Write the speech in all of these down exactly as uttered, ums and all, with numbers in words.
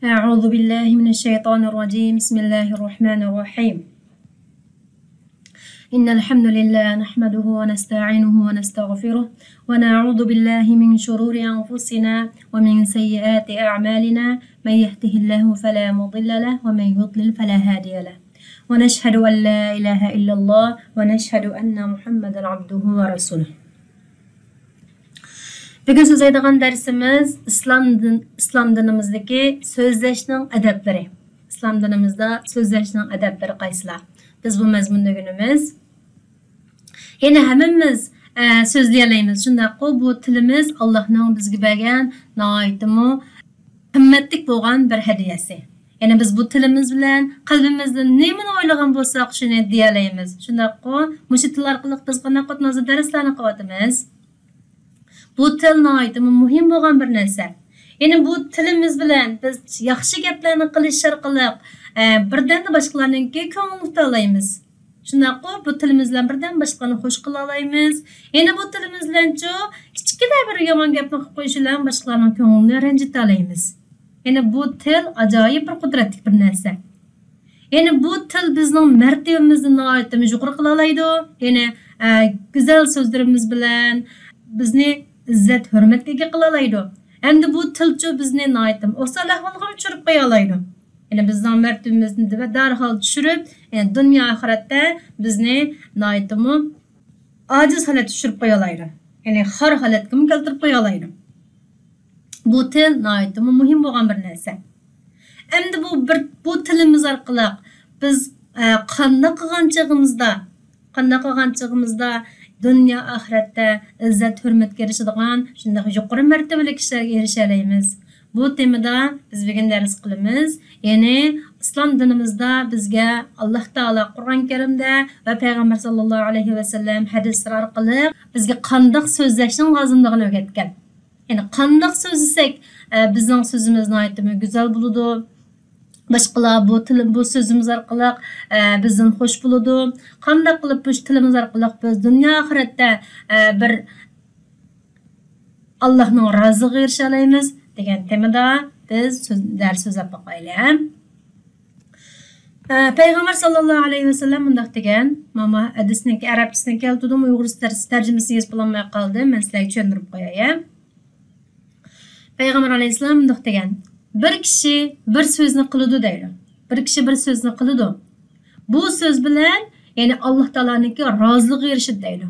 أعوذ بالله من الشيطان الرجيم. بسم الله الرحمن الرحيم. إن الحمد لله نحمده ونستعينه ونستغفره، ونعوذ بالله من شرور أنفسنا ومن سيئات أعمالنا. من يهده الله فلا مضل له ومن يضلل فلا هادي له. ونشهد أن لا إله إلا الله ونشهد أن محمدا عبده ورسوله. بۈگۈن سۆزلەيدىغان دەرسىمىز ئىسلام دىن، ئىسلام دىنىمىزدىكى سۆزلەشنىڭ ئەدەپلىرى. ئىسلام دىنىمىزدا سۆزلەشنىڭ ئەدەپلىرى قايسىلار؟ بىز بۇ مەزمۇندا ئۆگىنىمىز. يەنە ھەممىمىز، ئە، سۆزلىيەلەيمىز، شۇنداققۇ؟ بۇ تىلىمىز ئاللاھنىڭ بىزگە بەرگەن ناھايىتىمۇ قىممەتلىك بولغان بىر ھەدىيەسى. يەنى بىز بۇ تىلىمىز بىلەن قەلبىمىزدە نېمىنى ئويلىغان بولساق، شۇنى دېيەلەيمىز. شۇنداققۇ؟ مۇشۇ تىل ئارقىلىق بىز قانداق قىلىۋاتىمىز؟ دەرسلەرنى قىلىۋاتىمىز. بۇ تىل ناھايىتىمۇ مۇھىم بولغان بىر نەرسە. يەنى بۇ تىلىمىز بىلەن بىز ياخشى گەپلەرنى قىلىش ئارقىلىق، ئە، بىردەمدە باشقىلارنىڭكى كۆڭلىنى تۇتالايمىز. شۇنداققۇ؟ بۇ تىلىمىز بىلەن بىردەم باشقىلارنى خوش قىلالايمىز. يەنە بۇ تىلىمىز بىلەنچۇ كىچىككىنە بىر يامان گەپنى قىلىپ قويۇش بىلەن باشقىلارنىڭ كۆڭلىنى رەنجىتەلەيمىز. يەنى بۇ تىل ئاجايىپ بىر قۇدرەتلىك بىر نەرسە. يەنى بۇ تىل بىزنىڭ مەرتىۋىمىزنى ناھايىتىمۇ يۇقىرى قىلالايدۇ. يەنى، ئە، گۈزەل سۆزلىرىمىز بىلەن بىزنى ئىززەت، ھۆرمەتكە ئىگە قىلالايدۇ. ئەمدى بۇ تىلچۇ بىزنى ناھايىتىمۇ ئوسال ئەھۋالغىمۇ چۈشۈرۈپ قويالايدۇ. يەنى بىزنىڭ مەرتىۋىمىزنى دەرھال چۈشۈرۈپ، يەنى دۇنيا ئاخىرەتتە بىزنى ناھايىتىمۇ ئاجىز ھالەتكە چۈشۈرۈپ قويالايدۇ. يەنى خار ھالەتكىمۇ كەلتۈرۈپ قويالايدۇ. بۇ تىل ناھايىتىمۇ مۇھىم بولغان بىر نەرسە. ئەمدى بۇ بىر، بۇ تىلىمىز ئارقىلىق بىز، ئە، قانداق قىلغان چېغىمىزدا، قانداق قىلغان چېغىمىزدا دۇنيا ئاخىرەتتە ئىززەت ھۆرمەتكە ئېرىشىدىغان شۇنداق يۇقىرى مەرتىۋىلىك كىشىلەرگە ئېرىشەلەيمىز؟ بۇ تېمىدا بىز بۈگۈن دەرس قىلىمىز. يەنى ئىسلام دىنىمىزدا بىزگە ئاللاھ تائالا قۇرئان كەرىمدە ۋە پەيغەمبەر ساللاللاھۇ ئەلەيھى ۋەسەللەم ھەدىسلىرى ئارقىلىق بىزگە قانداق سۆزلەشنىڭ لازىملىقىنى ئۆگەتكەن. يەنى قانداق سۆزلىسەك، ئە، بىزنىڭ سۆزىمىز ناھايىتىمۇ گۈزەل بولىدۇ. باشقىلار بۇ تىل، بۇ سۆزىمىز ئارقىلىق، ئە، بىزدىن خوش بولىدۇ. قانداق قىلىپ بۇ تىلىمىز ئارقىلىق بىز دۇنيا ئاخىرەتتە، ئە، بىر ئاللاھنىڭ رازىلىقىغا ئېرىشەلەيمىز دېگەن تېمىدا بىز سۆز، دەرس سۆزلەپ باقايلى. ئە، پەيغەمبەر ساللاللاھۇ ئەلەيھى ۋەسەللەم مۇنداق دېگەن، مانا ھەدىسنىڭكى ئەرەبچىسىنى كەلتۈردۈم، ئۇيغۇرچە تەرس-، تەرجىمىسىنى يېزىپ بولالماي قالدىم، مەن سىلەرگە چۈشەندۈرۈپ قوياي. پەيغەمبەر ئەلەيھىسسالام مۇنداق دېگەن، بىر كىشى بىر سۆزنى قىلىدۇ دەيدۇ. بىر كىشى بىر سۆزنى قىلىدۇ. بۇ سۆز بىلەن، يەنى ئاللاھ تائالانىڭكى رازىلىقىغا ئېرىشىدۇ دەيدۇ.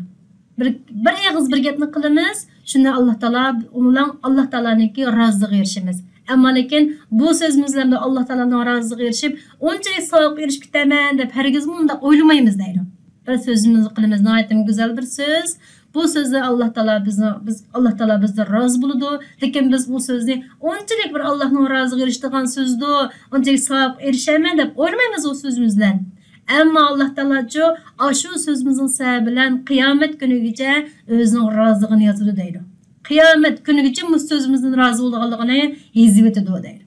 بىر، بىر ئېغىز بىر گەپنى قىلىمىز، شۇنى ئاللاھ تائالا، ئۇنىڭ بىلەن ئاللاھ تائالانىڭكى رازىلىقىغا ئېرىشىمىز. ئەمما لېكىن بۇ سۆزىمىز بىلەن بىر ئاللاھ تائالانىڭ رازىلىقىغا ئېرىشىپ، ئۇنچىلىك ساۋابقا ئېرىشىپ كېتەرمەن دەپ ھەرگىزمۇ ئۇنداق ئويلىمايمىز دەيدۇ. بىر سۆزىمىزنى قىلىمىز، ناھايىتى گۈزەل بىر سۆز. بۇ سۆزدە ئاللاھ تائالا بىزنى، بىز، ئاللاھ تائالا بىزدىن رازى بولىدۇ. لېكىن بىز ئۇ سۆزنى ئۇنچىلىك بىر ئاللاھنىڭ رازىغا ئېرىشىدىغان سۆزدۇ، ئۇنچىلىك ساۋابقا ئېرىشەرمەن دەپ ئويلىمايمىز ئۇ سۆزىمىز بىلەن. ئەمما ئاللاھ تائالاچۇ ئاشۇ سۆزىمىزنىڭ سەۋەبى بىلەن قىيامەت كۈنىگىچە ئۆزىنىڭ رازىلىقىنى يازىدۇ دەيدۇ. قىيامەت كۈنىگىچە مۇشۇ سۆزىمىزدىن رازى بولىدىغانلىقىنى يېزىۋېتىدۇ دەيدۇ.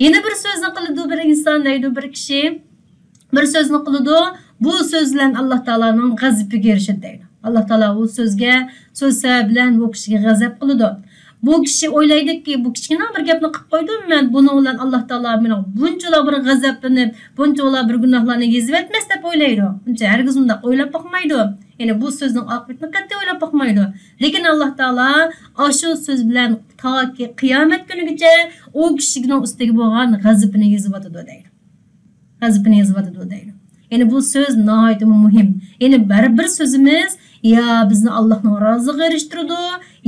يەنە بىر سۆزنى قىلىدۇ بىر ئىنسان دەيدۇ، بىر كىشى بىر سۆزنى قىلىدۇ، بۇ سۆز بىلەن ئاللاھ تائالانىڭ غەزىپىگە ئېرىشىدۇ دەيدۇ. ئاللاھ تائالا ئۇ سۆزگە، سۆز سەۋەبى بىلەن بۇ كىشىگە غەزەپ قىلىدۇ. بۇ كىشى ئويلايدۇكى، بۇ كىچىككىنە بىر گەپنى قىلىپ قويدۇم مەن، بۇنىڭ بىلەن ئاللاھ تائالا مېنىڭ بۇنچىلا بىر غەزەپلىنىپ، بۇنچىلا بىر گۇناھلارنى يېزىۋەتمەس دەپ ئويلايدۇ. ئۇنچە ھەرگىز ئۇنداق ئويلاپ باقمايدۇ. يەنى بۇ سۆزنىڭ ئاقىۋىتىنى قەتئىي ئويلاپ باقمايدۇ. لېكىن ئاللاھ تائالا ئاشۇ سۆز بىلەن تاكى قىيامەت كۈنىگىچە ئۇ كىشىنىڭ ئۈستىگە بولغان غەزىپىنى يېزىۋاتىدۇ دەيدۇ. غەزىپىنى يېزىۋاتىدۇ دەيدۇ. يەنى بۇ سۆز ناھايىتىمۇ مۇھىم. يەنى ھەر بىر سۆزىمىز يا بىزنى ئاللاھنىڭ رازىلىقىغا ئېرىشتۈرىدۇ،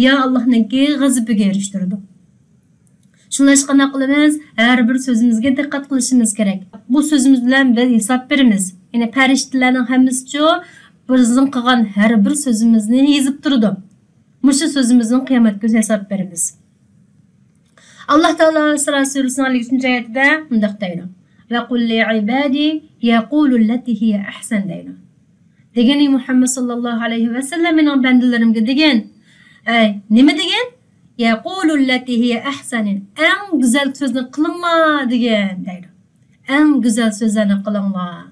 يا ئاللاھنىڭكى غەزىپىگە ئېرىشتۈرىدۇ. شۇڭلاشقا قانداق قىلىمىز؟ ھەر بىر سۆزىمىزگە دىققەت قىلىشىمىز كېرەك. بۇ سۆزىمىز بىلەن بىز ھېساب بېرىمىز. يەنى پەرىشتىلەرنىڭ ھەممىسىچۇ بىزنىڭ قىلغان ھەر بىر سۆزىمىزنى يېزىپ تۇرىدۇ. مۇشۇ سۆزىمىزنىڭ قىيامەت كۈنى ھېساب بېرىمىز. ئاللاھ تائالا ئىسرا سۈرىسىنىڭ ئەللىك ئۈچىنچى ئايىتىدە مۇنداق دەيدۇ، «وَقُل لِّعِبَادِي يَقُولُوا الَّتِي هِيَ أَحْسَنُ» دەيدۇ. دېگىن، ئى مۇھەممەد ساللاللاھۇ ئەلەيھى ۋەسەللەم، مېنىڭ بەندىلىرىمگە دېگىن، ئەي، نېمە دېگىن؟ «يَقُولُوا الَّتِي هِيَ أَحْسَنُ»، ئەڭ گۈزەل سۆزنى قىلىڭلار دېگىن دەيدۇ. ئەڭ گۈزەل سۆزلەرنى قىلىڭلار.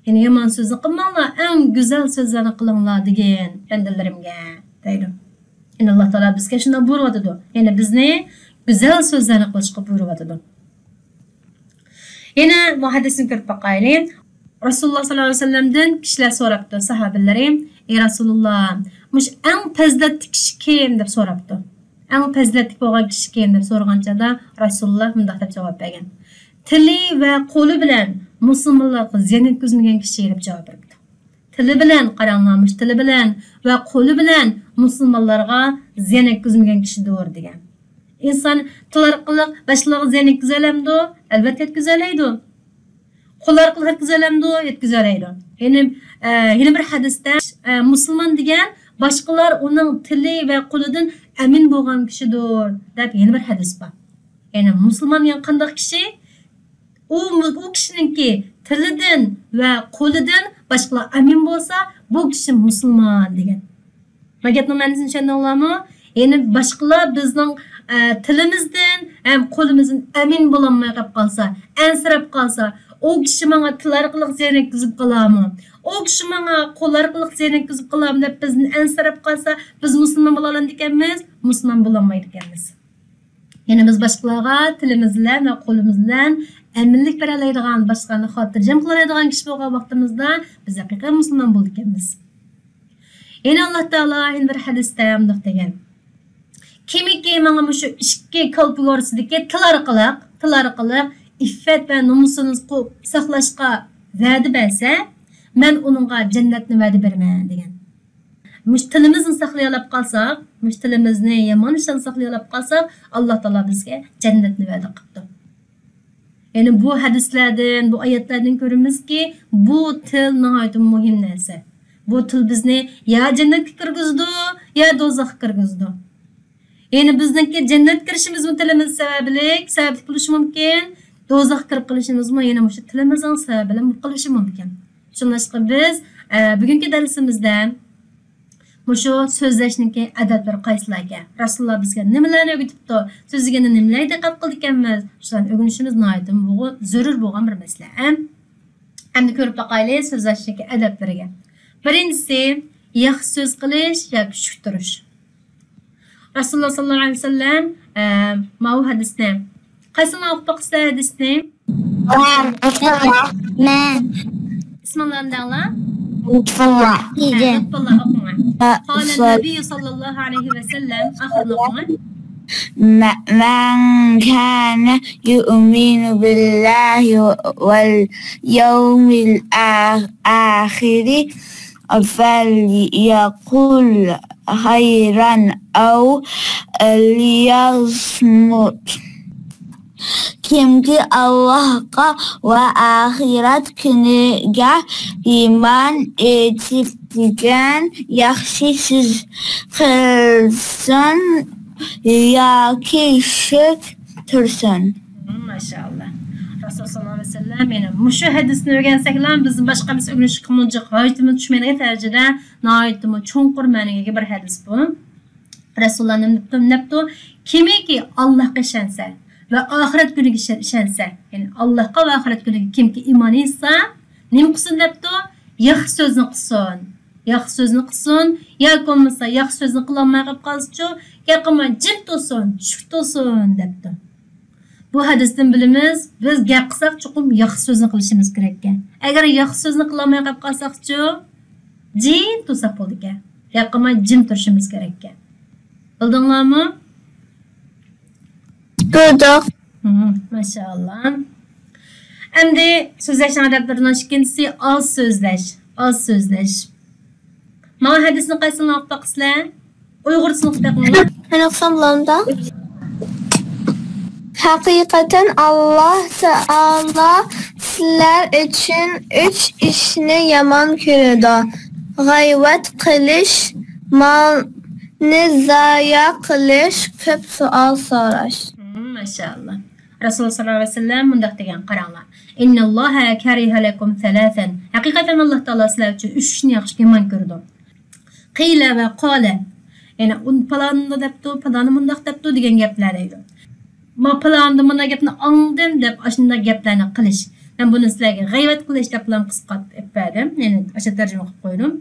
يەنى يامان سۆزنى قىلماڭلار، ئەڭ گۈزەل سۆزلەرنى قىلىڭلار دېگىن بەندىلىرىمگە دەيدۇ. يەنى ئاللاھ تائالا بىزگە شۇنداق بۇيرۇۋاتىدۇ. يەنى بىزنى گۈزەل سۆزلەرنى قىلىشقا بۇيرۇۋاتىدۇ. يەنە بۇ ھەدىسنى كۆرۈپ باقايلى. رەسۇلۇللاھ سەللەللاھۇ ئەلەيھى ۋەسەللەمدىن كىشىلەر سوراپتۇ، ساھابىلىرى، ئى رەسۇلۇللاھ، مۇشۇ ئەڭ پەزىلەتلىك كىشى كىم دەپ سوراپتۇ. ئەڭ پەزىلەتلىك بولغان كىشى كىم دەپ سورىغان چاغدا رەسۇلۇللاھ مۇنداق دەپ جاۋاب بەرگەن، تىلى ۋە قولى بىلەن مۇسۇلمانلارغا زىيان يەتكۈزمىگەن كىشى دەپ جاۋاب بېرىپتۇ. تىلى بىلەن، قاراڭلار، مۇشۇ تىلى بىلەن ۋە قولى بىلەن مۇسۇلمانلارغا زىيان يەتكۈزمىگەن كىشىدۇر دېگەن. ئىنسان تىل ئارقىلىق باشقىلارغا زىيان يەتكۈزەلەمدۇ؟ ئەلۋەتتە يەتكۈزەلەيدۇ. قول ئارقىلىق يەتكۈزەلەمدۇ؟ يەتكۈزەلەيدۇ. يەنى، ئە، يەنە بىر ھەدىستە، ئە، مۇسۇلمان دېگەن باشقىلار ئۇنىڭ تىلى ۋە قولىدىن ئەمىن بولغان كىشىدۇر دەپ يەنە بىر ھەدىس بار. يەنى مۇسۇلمان دېگەن قانداق كىشى؟ ئۇ، ئۇ كىشىنىڭكى تىلىدىن ۋە قولىدىن باشقىلار ئەمىن بولسا، بۇ كىشى مۇسۇلمان دېگەن. ما گەپنىڭ مەنىسىنى چۈشەندىڭلارمۇ؟ يەنى باشقىلار بىزنىڭ، ئە، تىلىمىزدىن ھەم قولىمىزدىن ئەمىن بولالماي قېلىپ قالسا، ئەنسىرەپ قالسا، ئۇ كىشى ماڭا تىل ئارقىلىق زىيان يەتكۈزۈپ قالارمۇ؟ ئۇ كىشى ماڭا قول ئارقىلىق زىيان يەتكۈزۈپ قالارمۇ دەپ بىزدىن ئەنسىرەپ قالسا، بىز مۇسۇلمان بولالامدىكەنمىز؟ مۇسۇلمان بولالمايدىكەنمىز. يەنى بىز باشقىلارغا تىلىمىز بىلەن ۋە قولىمىز بىلەن ئەمىنلىك بېرەلەيدىغان، باشقىلارنى خاتىرجەم قىلالايدىغان كىشى بولغان ۋاقتىمىزدا بىز ھەقىقىي مۇسۇلمان بولىدىكەنمىز. يەنە ئاللاھ تائالا يەنە بىر ھەدىستە مۇنداق دېگەن، كىمكى ماڭا مۇشۇ ئىككى كالپۇك ئارىسىدىكى تىل ئارقىلىق، تىل ئارقىلىق ئىففەت ۋە نومۇسىنى قو-، ساقلاشقا ۋەدە بەرسە، مەن ئۇنىڭغا جەننەتنى ۋەدە بېرىمەن دېگەن. مۇشۇ تىلىمىزنى ساقلىيالاپ قالساق، مۇشۇ تىلىمىزنى يامان ئىشلارنى ساقلىيالاپ قالساق، ئاللاھ تائالا بىزگە جەننەتنى ۋەدە قىپتۇ. يەنى بۇ ھەدىسلەردىن، بۇ ئايەتلەردىن كۆرىمىزكى، بۇ تىل ناھايىتى مۇھىم نەرسە. بۇ تىل بىزنى يا جەننەتكە كىرگۈزىدۇ، يا دوزاخقا كىرگۈزىدۇ. يەنى بىزنىڭكى جەننەتكە كىرىشىمىزمۇ تىلىمىز سەۋەبلىك، سەۋەبلىك بولۇشى مۇمكىن. دوزاخقا كىرىپ قېلىشىمىزمۇ يەنە مۇشۇ تىلىمىزنىڭ سەۋەبى بىلەن بولۇپ قېلىشى مۇمكىن. شۇڭلاشقا بىز، ئە، بۈگۈنكى دەرسىمىزدە مۇشۇ سۆزلەشنىڭكى ئەدەپلىرى قايسىلاركەن؟ رەسۇلۇللاھ بىزگە نېمىلەرنى ئۆگىتىپتۇ؟ سۆزلىگەندە نېمىلەرگە دىققەت قىلىدىكەنمىز؟ شۇلارنى ئۆگىنىشىمىز ناھايىتى بۇ-، زۆرۈر بولغان بىر مەسىلە. ئەم-، ئەمدى كۆرۈپ باقايلى سۆزلەشنىڭكى ئەدەپلىرىگە. بىرىنچىسى، ياخشى سۆز قىلىش ياكى شۈك تۇرۇش. رەسۇلۇللاھ سەللەللاھۇ ئەلەيھى ۋەسەللەم، ئە، ماۋۇ ھەدىسنى، قايسىڭلار ئوقۇپ باقىسىلەر ھەدىسنى؟ مەن. مەن. ئىسمىڭلارنى دەڭلار. لۇتپۇللا. ھە، لۇتپۇللا ئوقۇڭلار. قال النبي صلى الله عليه وسلم، ئاخىرىنى ئوقۇڭلار. مە-، مەن كانە يۇئمىنۇ بىللاھى ۋەل يەۋمىل ئا-، ئاخىرى فەليەقۇل خەيرەن ئەۋ لىيەسمۇت. كىمكى ئاللاھقا ۋە ئاخىرەت كۈنىگە ئىمان ئېيتىدىكەن، ياخشى سۆز قىلسۇن ياكى شۈك تۇرسۇن. ماشائاللا. رەسۇل سەللەللاھۇ ئەلەيھى ۋەسەللەم، يەنى مۇشۇ ھەدىسنى ئۆگەنسەكلا، بىزدىن باشقا بىز ئۆگىنىشكە قىلمىغۇچە ھاجىتىمىز چۈشمەيدىغان دەرىجىدە ناھايىتىمۇ چوڭقۇر مەنىگە ئىگە بىر ھەدىس بۇ. رەسۇلۇللا نېمە دەپتۇ؟ نېمە دەپتۇ؟ كىمكى ئاللاھقا ئىشەنسە ۋە ئاخىرەت كۈنىگە ئىشەن-، ئىشەنسە، يەنى ئاللاھقا ۋە ئاخىرەت كۈنىگە كىمكى ئىمان ئېيتسا، نېمە قىلسۇن دەپتۇ؟ ياخشى سۆزنى قىلسۇن. ياخشى سۆزنى قىلسۇن، ياكى بولمىسا ياخشى سۆزنى قىلالماي قېلىپ قالسىچۇ، گەپ قىلماي جىم تۇرسۇن، چۈشۈك تۇرسۇن دەپتۇ. بۇ ھەدىستىن بىلىمىز، بىز گەپ قىلساق چوقۇم ياخشى سۆزنى قىلىشىمىز كېرەككەن. ئەگەر ياخشى سۆزنى قىلالماي قېلىپ قالساقچۇ، جىم تۇرساق بولىدىكەن. گەپ قىلماي جىم تۇرۇشىمىز كېرەككەن. بىلدىڭلارمۇ؟ بىلدۇق. ماشائاللا. ئەمدى سۆزلەشنىڭ ئادەتلىرىنىڭ ئىككىنچىسى ئاز سۆزلەش. ئاز سۆزلەش. ماڭا ھەدىسنى قايسىڭلار ئوقۇپ باقىسىلەر؟ ئۇيغۇرچىسىنى ئوقۇپ بېقىڭلار. مەن ئوقۇسام بولامدا؟ ھەقىقەتەن ئاللا تائالا سىلەر ئۈچۈن ئۈچ ئىشنى يامان كۆرىدۇ. غەيۋەت قىلىش، مالنى زايە قىلىش، كۆپ سوئال سوراش. ماشائاللا. رەسۇل سەللەللاھۇ ئەلەيھى ۋەسەللەم مۇنداق دېگەن، قاراڭلار. إن الله كره لكم ثلاثا. ھەقىقەتەن ئاللا تائالا سىلەر ئۈچۈن ئۈچ ئىشنى ياخشى يامان كۆرىدۇ. قيل وقال. يەنى ئۇن-، پالانى دەپتۇ، پالانى مۇنداق دەپتۇ دېگەن گەپلەر دەيدۇ. ما پالانىدىن مانا گەپنى ئاڭلىدىم دەپ ئاشۇنداق گەپلەرنى قىلىش. مەن بۇنى سىلەرگە غەيۋەت قىلىش دەپلا قىسقارتىپ ئېلىپ بەردىم. يەنى ئاشۇ تەرجىمە قىلىپ قويدۇم.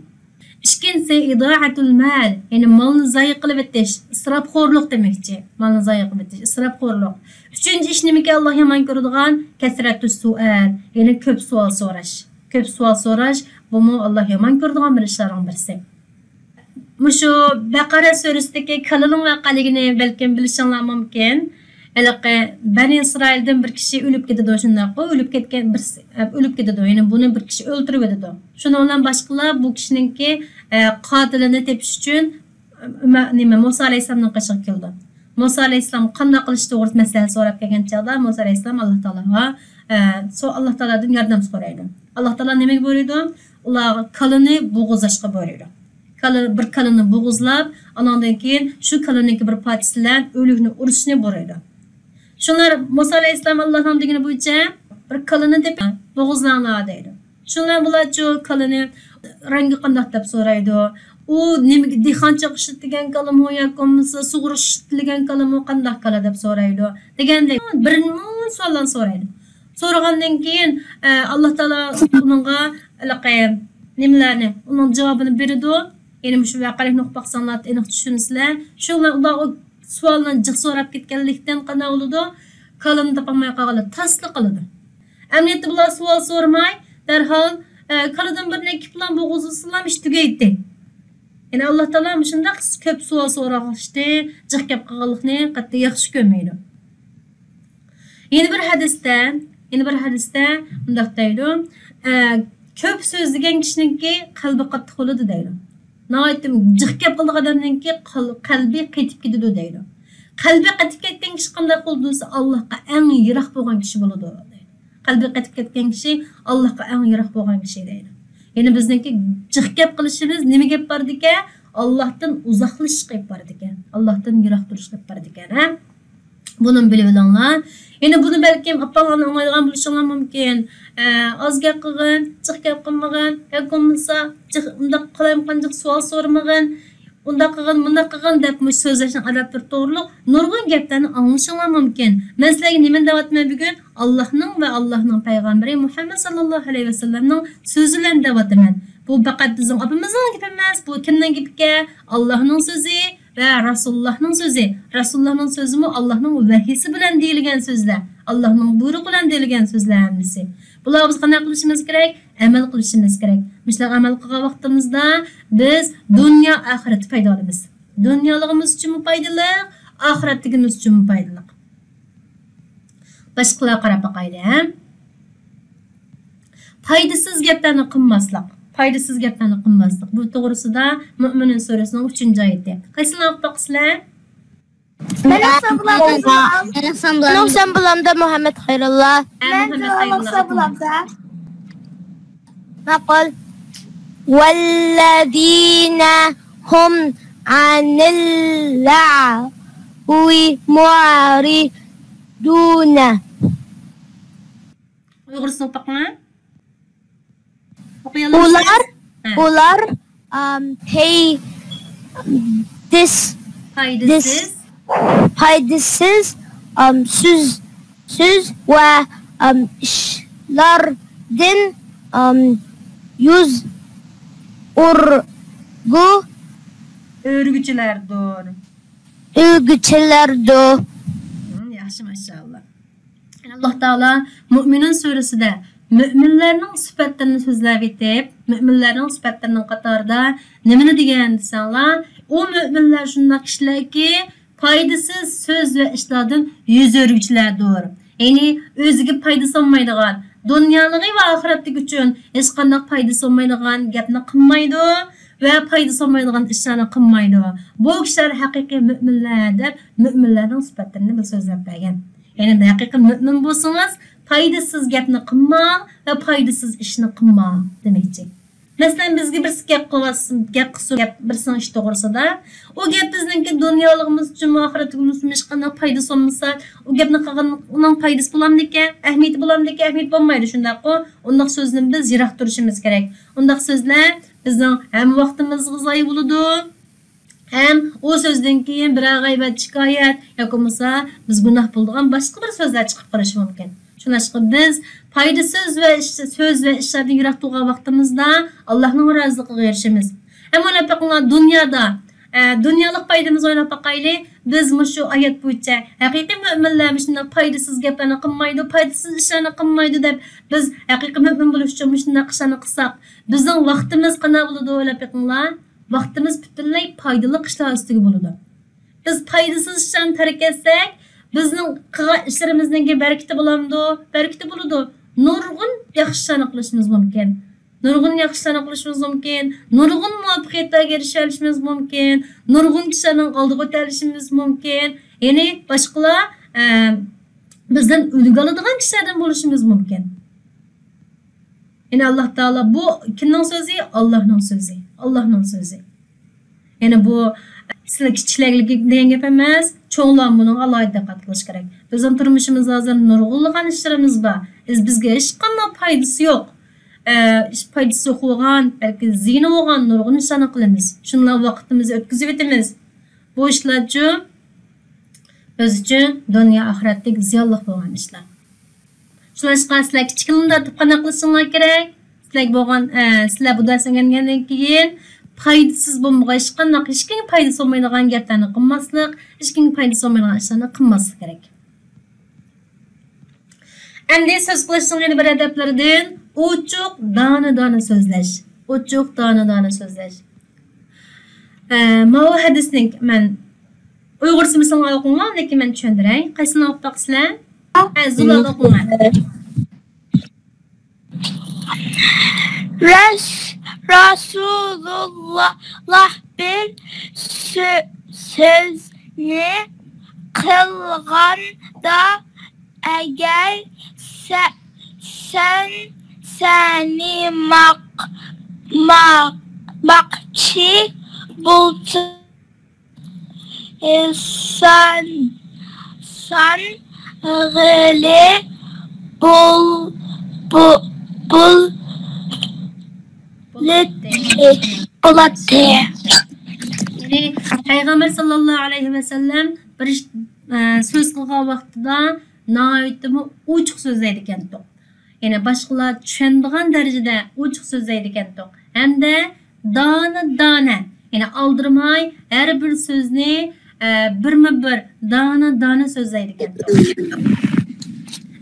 ئىككىنچىسى، ئىدائەتۇل مال، يەنى مالنى زايە قىلىۋېتىش، ئىسراپخورلۇق دېمەكچى. مالنى زايە قىلىۋېتىش، ئىسراپخورلۇق. ئۈچىنچى ئىش نېمىكى، ئاللا يامان كۆرىدىغان؟ كەسرەتۇس سۇئال، يەنى كۆپ سوئال سوراش. كۆپ سوئال سوراش، بۇمۇ ئاللا يامان كۆرىدىغان بىر ئىشلارنىڭ بىرسى. مۇشۇ بەقەرە سۈرىسىدىكى كالىنىڭ ۋەقەلىكىنى بەلكىم بىلىشىڭلار مۇمكىن. ھېلىقى بەنى ئىسرائىلدىن بىر كىشى ئۆلۈپ كېتىدۇ، شۇنداققۇ؟ ئۆلۈپ كەتكەن بىرسى، ئۆلۈپ كېتىدۇ. يەنى بۇنى بىر كىشى ئۆلتۈرۈۋېتىدۇ. شۇنىڭ بىلەن باشقىلار بۇ كىشىنىڭكى، ئە، قاتىلىنى تېپىش ئۈچۈن، ئە، نېمە، مۇسا ئەلەيھىسسالامنىڭ قېشىغا كېلىدۇ. مۇسا ئەلەيھىسسالام قانداق قىلىش توغرىسىدا مەسلىھەت سوراپ كەلگەن چاغدا، مۇسا ئەلەيھىسسالام ئاللا تائالاغا، ئە، سو-، ئاللا تائالادىن ياردەم سورايدۇ. ئاللا تائالا نېمىگە بۇيرۇيدۇ؟ ئۇلارغا كالىنى بوغۇزلاشقا بۇيرۇيدۇ. كالا، بىر كالىنى بوغۇزلاپ، ئانىڭدىن كېيىن شۇ كالىنىڭكى بىر پارچىسى بىلەن ئۆلۈكنى ئۇرۇشنى بۇيرۇيدۇ. شۇلار مۇسا ئەلەيھىسسالام ئاللانىڭ دېگىنى بويىچە بىر كالىنى تېپىپ بوغۇزلاڭلار دەيدۇ. شۇلار بۇلارچۇ كالىنى رەڭگى قانداق دەپ سورايدۇ. ئۇ نېمىگە، دېھقانچىلىققا ئىشلىتىلگەن كالىمۇ ياكى بولمىسا سۇغىرىشقا ئىشلىتىلگەن كالىمۇ، قانداق كالا دەپ سورايدۇ. دېگەندەك بىر مۇنچە سوئاللارنى سورايدۇ. سورىغاندىن كېيىن، ئە، ئاللا تائالا ئۇنىڭغا ھېلىقى نېمىلەرنى، ئۇنىڭ جاۋابىنى بېرىدۇ. يەنى مۇشۇ ۋەقەلىكنى ئوقۇپ باقساڭلار ئېنىق چۈشىنىسىلەر. شۇ بىلەن ئۇلار ئۇ سوئالنى جىق سوراپ كەتكەنلىكتىن قانداق بولىدۇ؟ كالىنى تاپالماي قالغانلار تاسلا قالىدۇ. ئەمەلىيەتتە بۇلار سوئال سورىماي، دەرھال، ئە، كالىدىن بىرنى ئېكىپ بىلەن بوغۇزلىسىلام ئىش تۈگەيتتى. يەنى ئاللا تائالا مۇشۇنداق كۆپ سوئال سوراشنى، جىق گەپ قىلغانلىقنى قەتئىي ياخشى كۆرمەيدۇ. يەنە بىر ھەدىستە، يەنە بىر ھەدىستە مۇنداق دەيدۇ، ئە، كۆپ سۆزلىگەن كىشىنىڭكى قەلبى قاتتىق بولىدۇ دەيدۇ. ناھايىتى جىق گەپ قىلىدىغان ئادەمنىڭكى قەل-، قەلبى قېتىپ كېتىدۇ دەيدۇ. قەلبى قېتىپ كەتكەن كىشى قانداق بولىدۇ دېسە، ئاللاھقا ئەڭ يىراق بولغان كىشى بولىدۇ دەيدۇ. قەلبى قېتىپ كەتكەن كىشى ئاللاھقا ئەڭ يىراق بولغان كىشى دەيدۇ. يەنى بىزنىڭكى جىق گەپ قىلىشىمىز نېمە گەپ بارىدىكەن؟ ئاللاھتىن ئۇزاقلىشىشقا ئېلىپ بارىدىكەن. ئاللاھتىن يىراق تۇرۇشقا ئېلىپ بارىدىكەن، ھە؟ بۇنى بىلىۋېلىڭلار. يەنە بۇنى بەلكىم ئاپاڭلارنىڭ ئاڭلايدىغان بولۇشۇڭلار مۇمكىن. ئە، ئاز گەپ قىلغىن، جىق گەپ قىلمىغىن، ياكى بولمىسا جىق، ئۇنداق قالايمىقان جىق سوئال سورىمىغىن، ئۇنداق قىلغىن، مۇنداق قىلغىن دەپ مۇشۇ سۆزلەشنىڭ ئادەتلىرى توغرۇلۇق نۇرغۇن گەپلەرنى ئاڭلىشىڭلار مۇمكىن. مەن سىلەرگە نېمىنى دەۋاتىمەن بۈگۈن؟ ئاللاھنىڭ ۋە ئاللاھنىڭ پەيغەمبىرى مۇھەممەد ساللاللاھۇ ئەلەيھى ۋەسەللەمنىڭ سۆزى بىلەن دەۋاتىمەن. بۇ پەقەت بىزنىڭ ئاپىمىزنىڭ گېپى ئەمەس، بۇ كىمنىڭ گېپىكەن؟ ئاللاھنىڭ سۆزى ۋە رەسۇلۇللاھنىڭ سۆزى. رەسۇلۇللاھنىڭ سۆزىمۇ ئاللاھنىڭ ۋەھىيسى بىلەن دېيىلگەن سۆزلەر، ئاللاھنىڭ بۇيرۇقى بىلەن دېيىلگەن سۆزلەر ھەممىسى. بۇلارغا بىز قانداق قىلىشىمىز كېرەك؟ ئەمەل قىلىشىمىز كېرەك. مۇشۇلارغا ئەمەل قىلغان ۋاقتىمىزدا بىز دۇنيا ئاخىرەتتە پايدا ئالىمىز. دۇنيالىقىمىز ئۈچۈنمۇ پايدىلىق، ئاخىرەتتىكىمىز ئۈچۈنمۇ پايدىلىق. باشقىلارغا قاراپ باقايلى، ھە؟ پايدىسىز گەپلەرنى قىلماسلىق. پايدىسىز گەپلەرنى قىلماسلىق. بۇ توغرىسىدا مۆمىنۇن سۈرىسىنىڭ ئۈچىنچى ئايىتى. قايسىلارنى ئوقۇپ باقىسىلەر؟ مەن ئوقۇسام بولامدۇ؟ مەن ئوقۇسام بولامدۇ؟ مەن ئوقۇسام بولامدۇ؟ مۇھەممەد خەيرۇللا. ھە، مەن مۇھەممەد خەيرۇللا. ئوقۇسام بولامدۇ؟ ماقۇل. والذين هم عن اللغو معرضون. ئۇيغۇرچىسىنى ئوقۇپ باقىڭا. ئوقۇيالامسىز؟ ئۇلار، ھە. ئۇلار، ئام، پەي-، دىس-، پايدىسىز. دىس-، پايدىسىز، ئام، سۆز، سۆز ۋە، ئام، ئىشلاردىن، ئام، يۈز ئۆرگۈ-، ئۆرگۈچىلەردۇر. ئۆرگۈچىلەردۇر. ھىم، ياخشى، ماشائاللا. ئاللا تائالا مۆمىنۇن سۈرىسىدە مۆمىنلەرنىڭ سۈپەتلىرىنى سۆزلەۋېتىپ، مۆمىنلەرنىڭ سۈپەتلىرىنىڭ قاتارىدا نېمىنى دېگەن دېسەڭلار، ئۇ مۆمىنلەر شۇنداق كىشىلەركى، پايدىسىز سۆز ۋە ئىشلاردىن يۈز ئۆرۈگۈچىلەردۇر. يەنى ئۆزىگە پايدىسى بولمايدىغان، دۇنيالىقى ۋە ئاخىرەتلىكى ئۈچۈن ھېچقانداق پايدىسى بولمايدىغان گەپنى قىلمايدۇ ۋە پايدىسى بولمايدىغان ئىشلارنى قىلمايدۇ. بۇ كىشىلەر ھەقىقىي مۆمىنلەر دەپ مۆمىنلەرنىڭ سۈپەتلىرىنى بىر سۆزلەپ بەرگەن. يەنى ھەقىقىي مۆمىن بولسىڭىز، پايدىسىز گەپنى قىلماڭ ۋە پايدىسىز ئىشنى قىلماڭ دېمەكچى. مەسىلەن، بىزگە بىرسى گەپ قىلىۋاتسا، گەپ قىلسۇن، گەپ بىرسىنىڭ ئىشى توغرىسىدا. ئۇ گەپ بىزنىڭكى دۇنيالىقىمىز ئۈچۈنمۇ، ئاخىرەتلىكىمىز ئۈچۈنمۇ ھېچقانداق پايدىسى بولمىسا، ئۇ گەپنى قىلغان، ئۇنىڭ پايدىسى بولامدىكەن، ئەھمىيىتى بولامدىكەن؟ ئەھمىيىتى بولمايدۇ، شۇنداققۇ؟ ئۇنداق سۆزدىن بىز يىراق تۇرۇشىمىز كېرەك. ئۇنداق سۆزلەر بىزنىڭ ھەم ۋاقتىمىزغا زايە بولىدۇ، ھەم ئۇ سۆزدىن كېيىن بىرەر غەيۋەت، شىكايەت ياكى بولمىسا بىز گۇناھ بولىدىغان باشقا بىر سۆزلەر چىقىپ قېلىشى مۇمكىن. شۇڭلاشقا بىز پايدىسىز ۋە ئىش-، سۆز ۋە ئىشلاردىن يىراق تۇرغان ۋاقتىمىزدا ئاللاھنىڭ رازىلىقىغا ئېرىشىمىز. ئەمما ئويلاپ بېقىڭلار، دۇنيادا، ئە، دۇنيالىق پايدىمىز ئويلاپ باقايلى. بىز مۇشۇ ئايەت بويىچە ھەقىقىي مۆمىنلەر مۇشۇنداق پايدىسىز گەپلەرنى قىلمايدۇ، پايدىسىز ئىشلارنى قىلمايدۇ دەپ، بىز ھەقىقىي مۆمىن بولۇش ئۈچۈن مۇشۇنداق ئىشلارنى قىلساق، بىزنىڭ ۋاقتىمىز قانداق بولىدۇ؟ ئويلاپ بېقىڭلار. ۋاقتىمىز پۈتۈنلەي پايدىلىق ئىشلار ئۈستىگە بولىدۇ. بىز پايدىسىز ئىشلارنى تەرك ئەتسەك، بىزنىڭ قىلغان ئىشلىرىمىزنىڭكى بەرىكىتى بولامدۇ؟ بەرىكىتى بولىدۇ. نۇرغۇن ياخشى ئىشلارنى قىلىشىمىز مۇمكىن. نۇرغۇن ياخشى ئىشلارنى قىلىشىمىز مۇمكىن. نۇرغۇن مۇۋەپپەقىيەتلەرگە ئېرىشەلىشىمىز مۇمكىن. نۇرغۇن كىشىلەرنىڭ ئالدىغا ئۆتەلىشىمىز مۇمكىن. يەنى باشقىلار، ئە، بىزدىن ئۈلگە ئالىدىغان كىشىلەردىن بولۇشىمىز مۇمكىن. يەنى ئاللاھ تائالا، بۇ كىمنىڭ سۆزى؟ ئاللاھنىڭ سۆزى. ئاللاھنىڭ سۆزى. يەنى بۇ سىلەر كىچىكلەرگە دېگەن گەپ ئەمەس، چوڭلار بۇنىڭغا ئالاھىدە دىققەت قىلىش كېرەك. بىزنىڭ تۇرمۇشىمىزدا ھازىر نۇرغۇنلىغان ئىشلىرىمىز بار. بىز، بىزگە ھېچقانداق پايدىسى يوق. ئە، پايدىسى يوق بولغان، بەلكى زىيىنى بولغان نۇرغۇن ئىشلارنى قىلىمىز. شۇنداق ۋاقتىمىزنى ئۆتكۈزۈۋېتىمىز. بۇ ئىشلارچۇ بىز ئۈچۈن دۇنيا ئاخىرەتلىك زىيانلىق بولغان ئىشلار. شۇڭلاشقا سىلەر كىچىكىدىن تارتىپ قانداق قىلىشىڭلار كېرەك؟ سىلەرگە بولغان، ئە، سىلەر بۇ دەرسنى ئۆگەنگەندىن كېيىن پايدىسىز بولمىغان، ھېچقانداق، ھېچكىمگە پايدىسى بولمايدىغان گەپلەرنى قىلماسلىق، ھېچكىمگە پايدىسى بولمايدىغان ئىشلارنى قىلماسلىق كېرەك. ئەمدى سۆز قىلىشنىڭ يەنە بىر ئەدەپلىرىدىن ئوچۇق، دانە-دانە سۆزلەش. ئوچۇق، دانە-دانە سۆزلەش. ئە، ماۋۇ ھەدىسنى مەن ئۇيغۇرچىسىنى سىلەر ئوقۇڭلار، لېكىن مەن چۈشەندۈرەي. قايسىنى ئوقۇپ باقىسىلەر؟ ئە، زۇلال ئوقۇڭلار. رەس-، رەسۇلۇللاھ بىر سۆ-، سۆزنى قىلغاندا، ئەگەر سە-، سەن سېنى ماق-، ماق-، ماقچى بولسا، ئىنسان سان غېلى بول-، بو-، بول-، بولاتتى. بولاتتى. يەنى پەيغەمبەر ساللاللاھۇ ئەلەيھى ۋەسەللەم بىر ئىش، ئە، سۆز قىلغان ۋاقتىدا ناھايىتىمۇ ئوچۇق سۆزلەيدىكەنتۇق. يەنى باشقىلار چۈشەنىدىغان دەرىجىدە ئوچۇق سۆزلەيدىكەنتۇق. ھەمدە دانە-دانە، يەنى ئالدىرىماي ھەر بىر سۆزنى، ئە، بىرمۇ بىر دانە-دانە سۆزلەيدىكەنتۇق.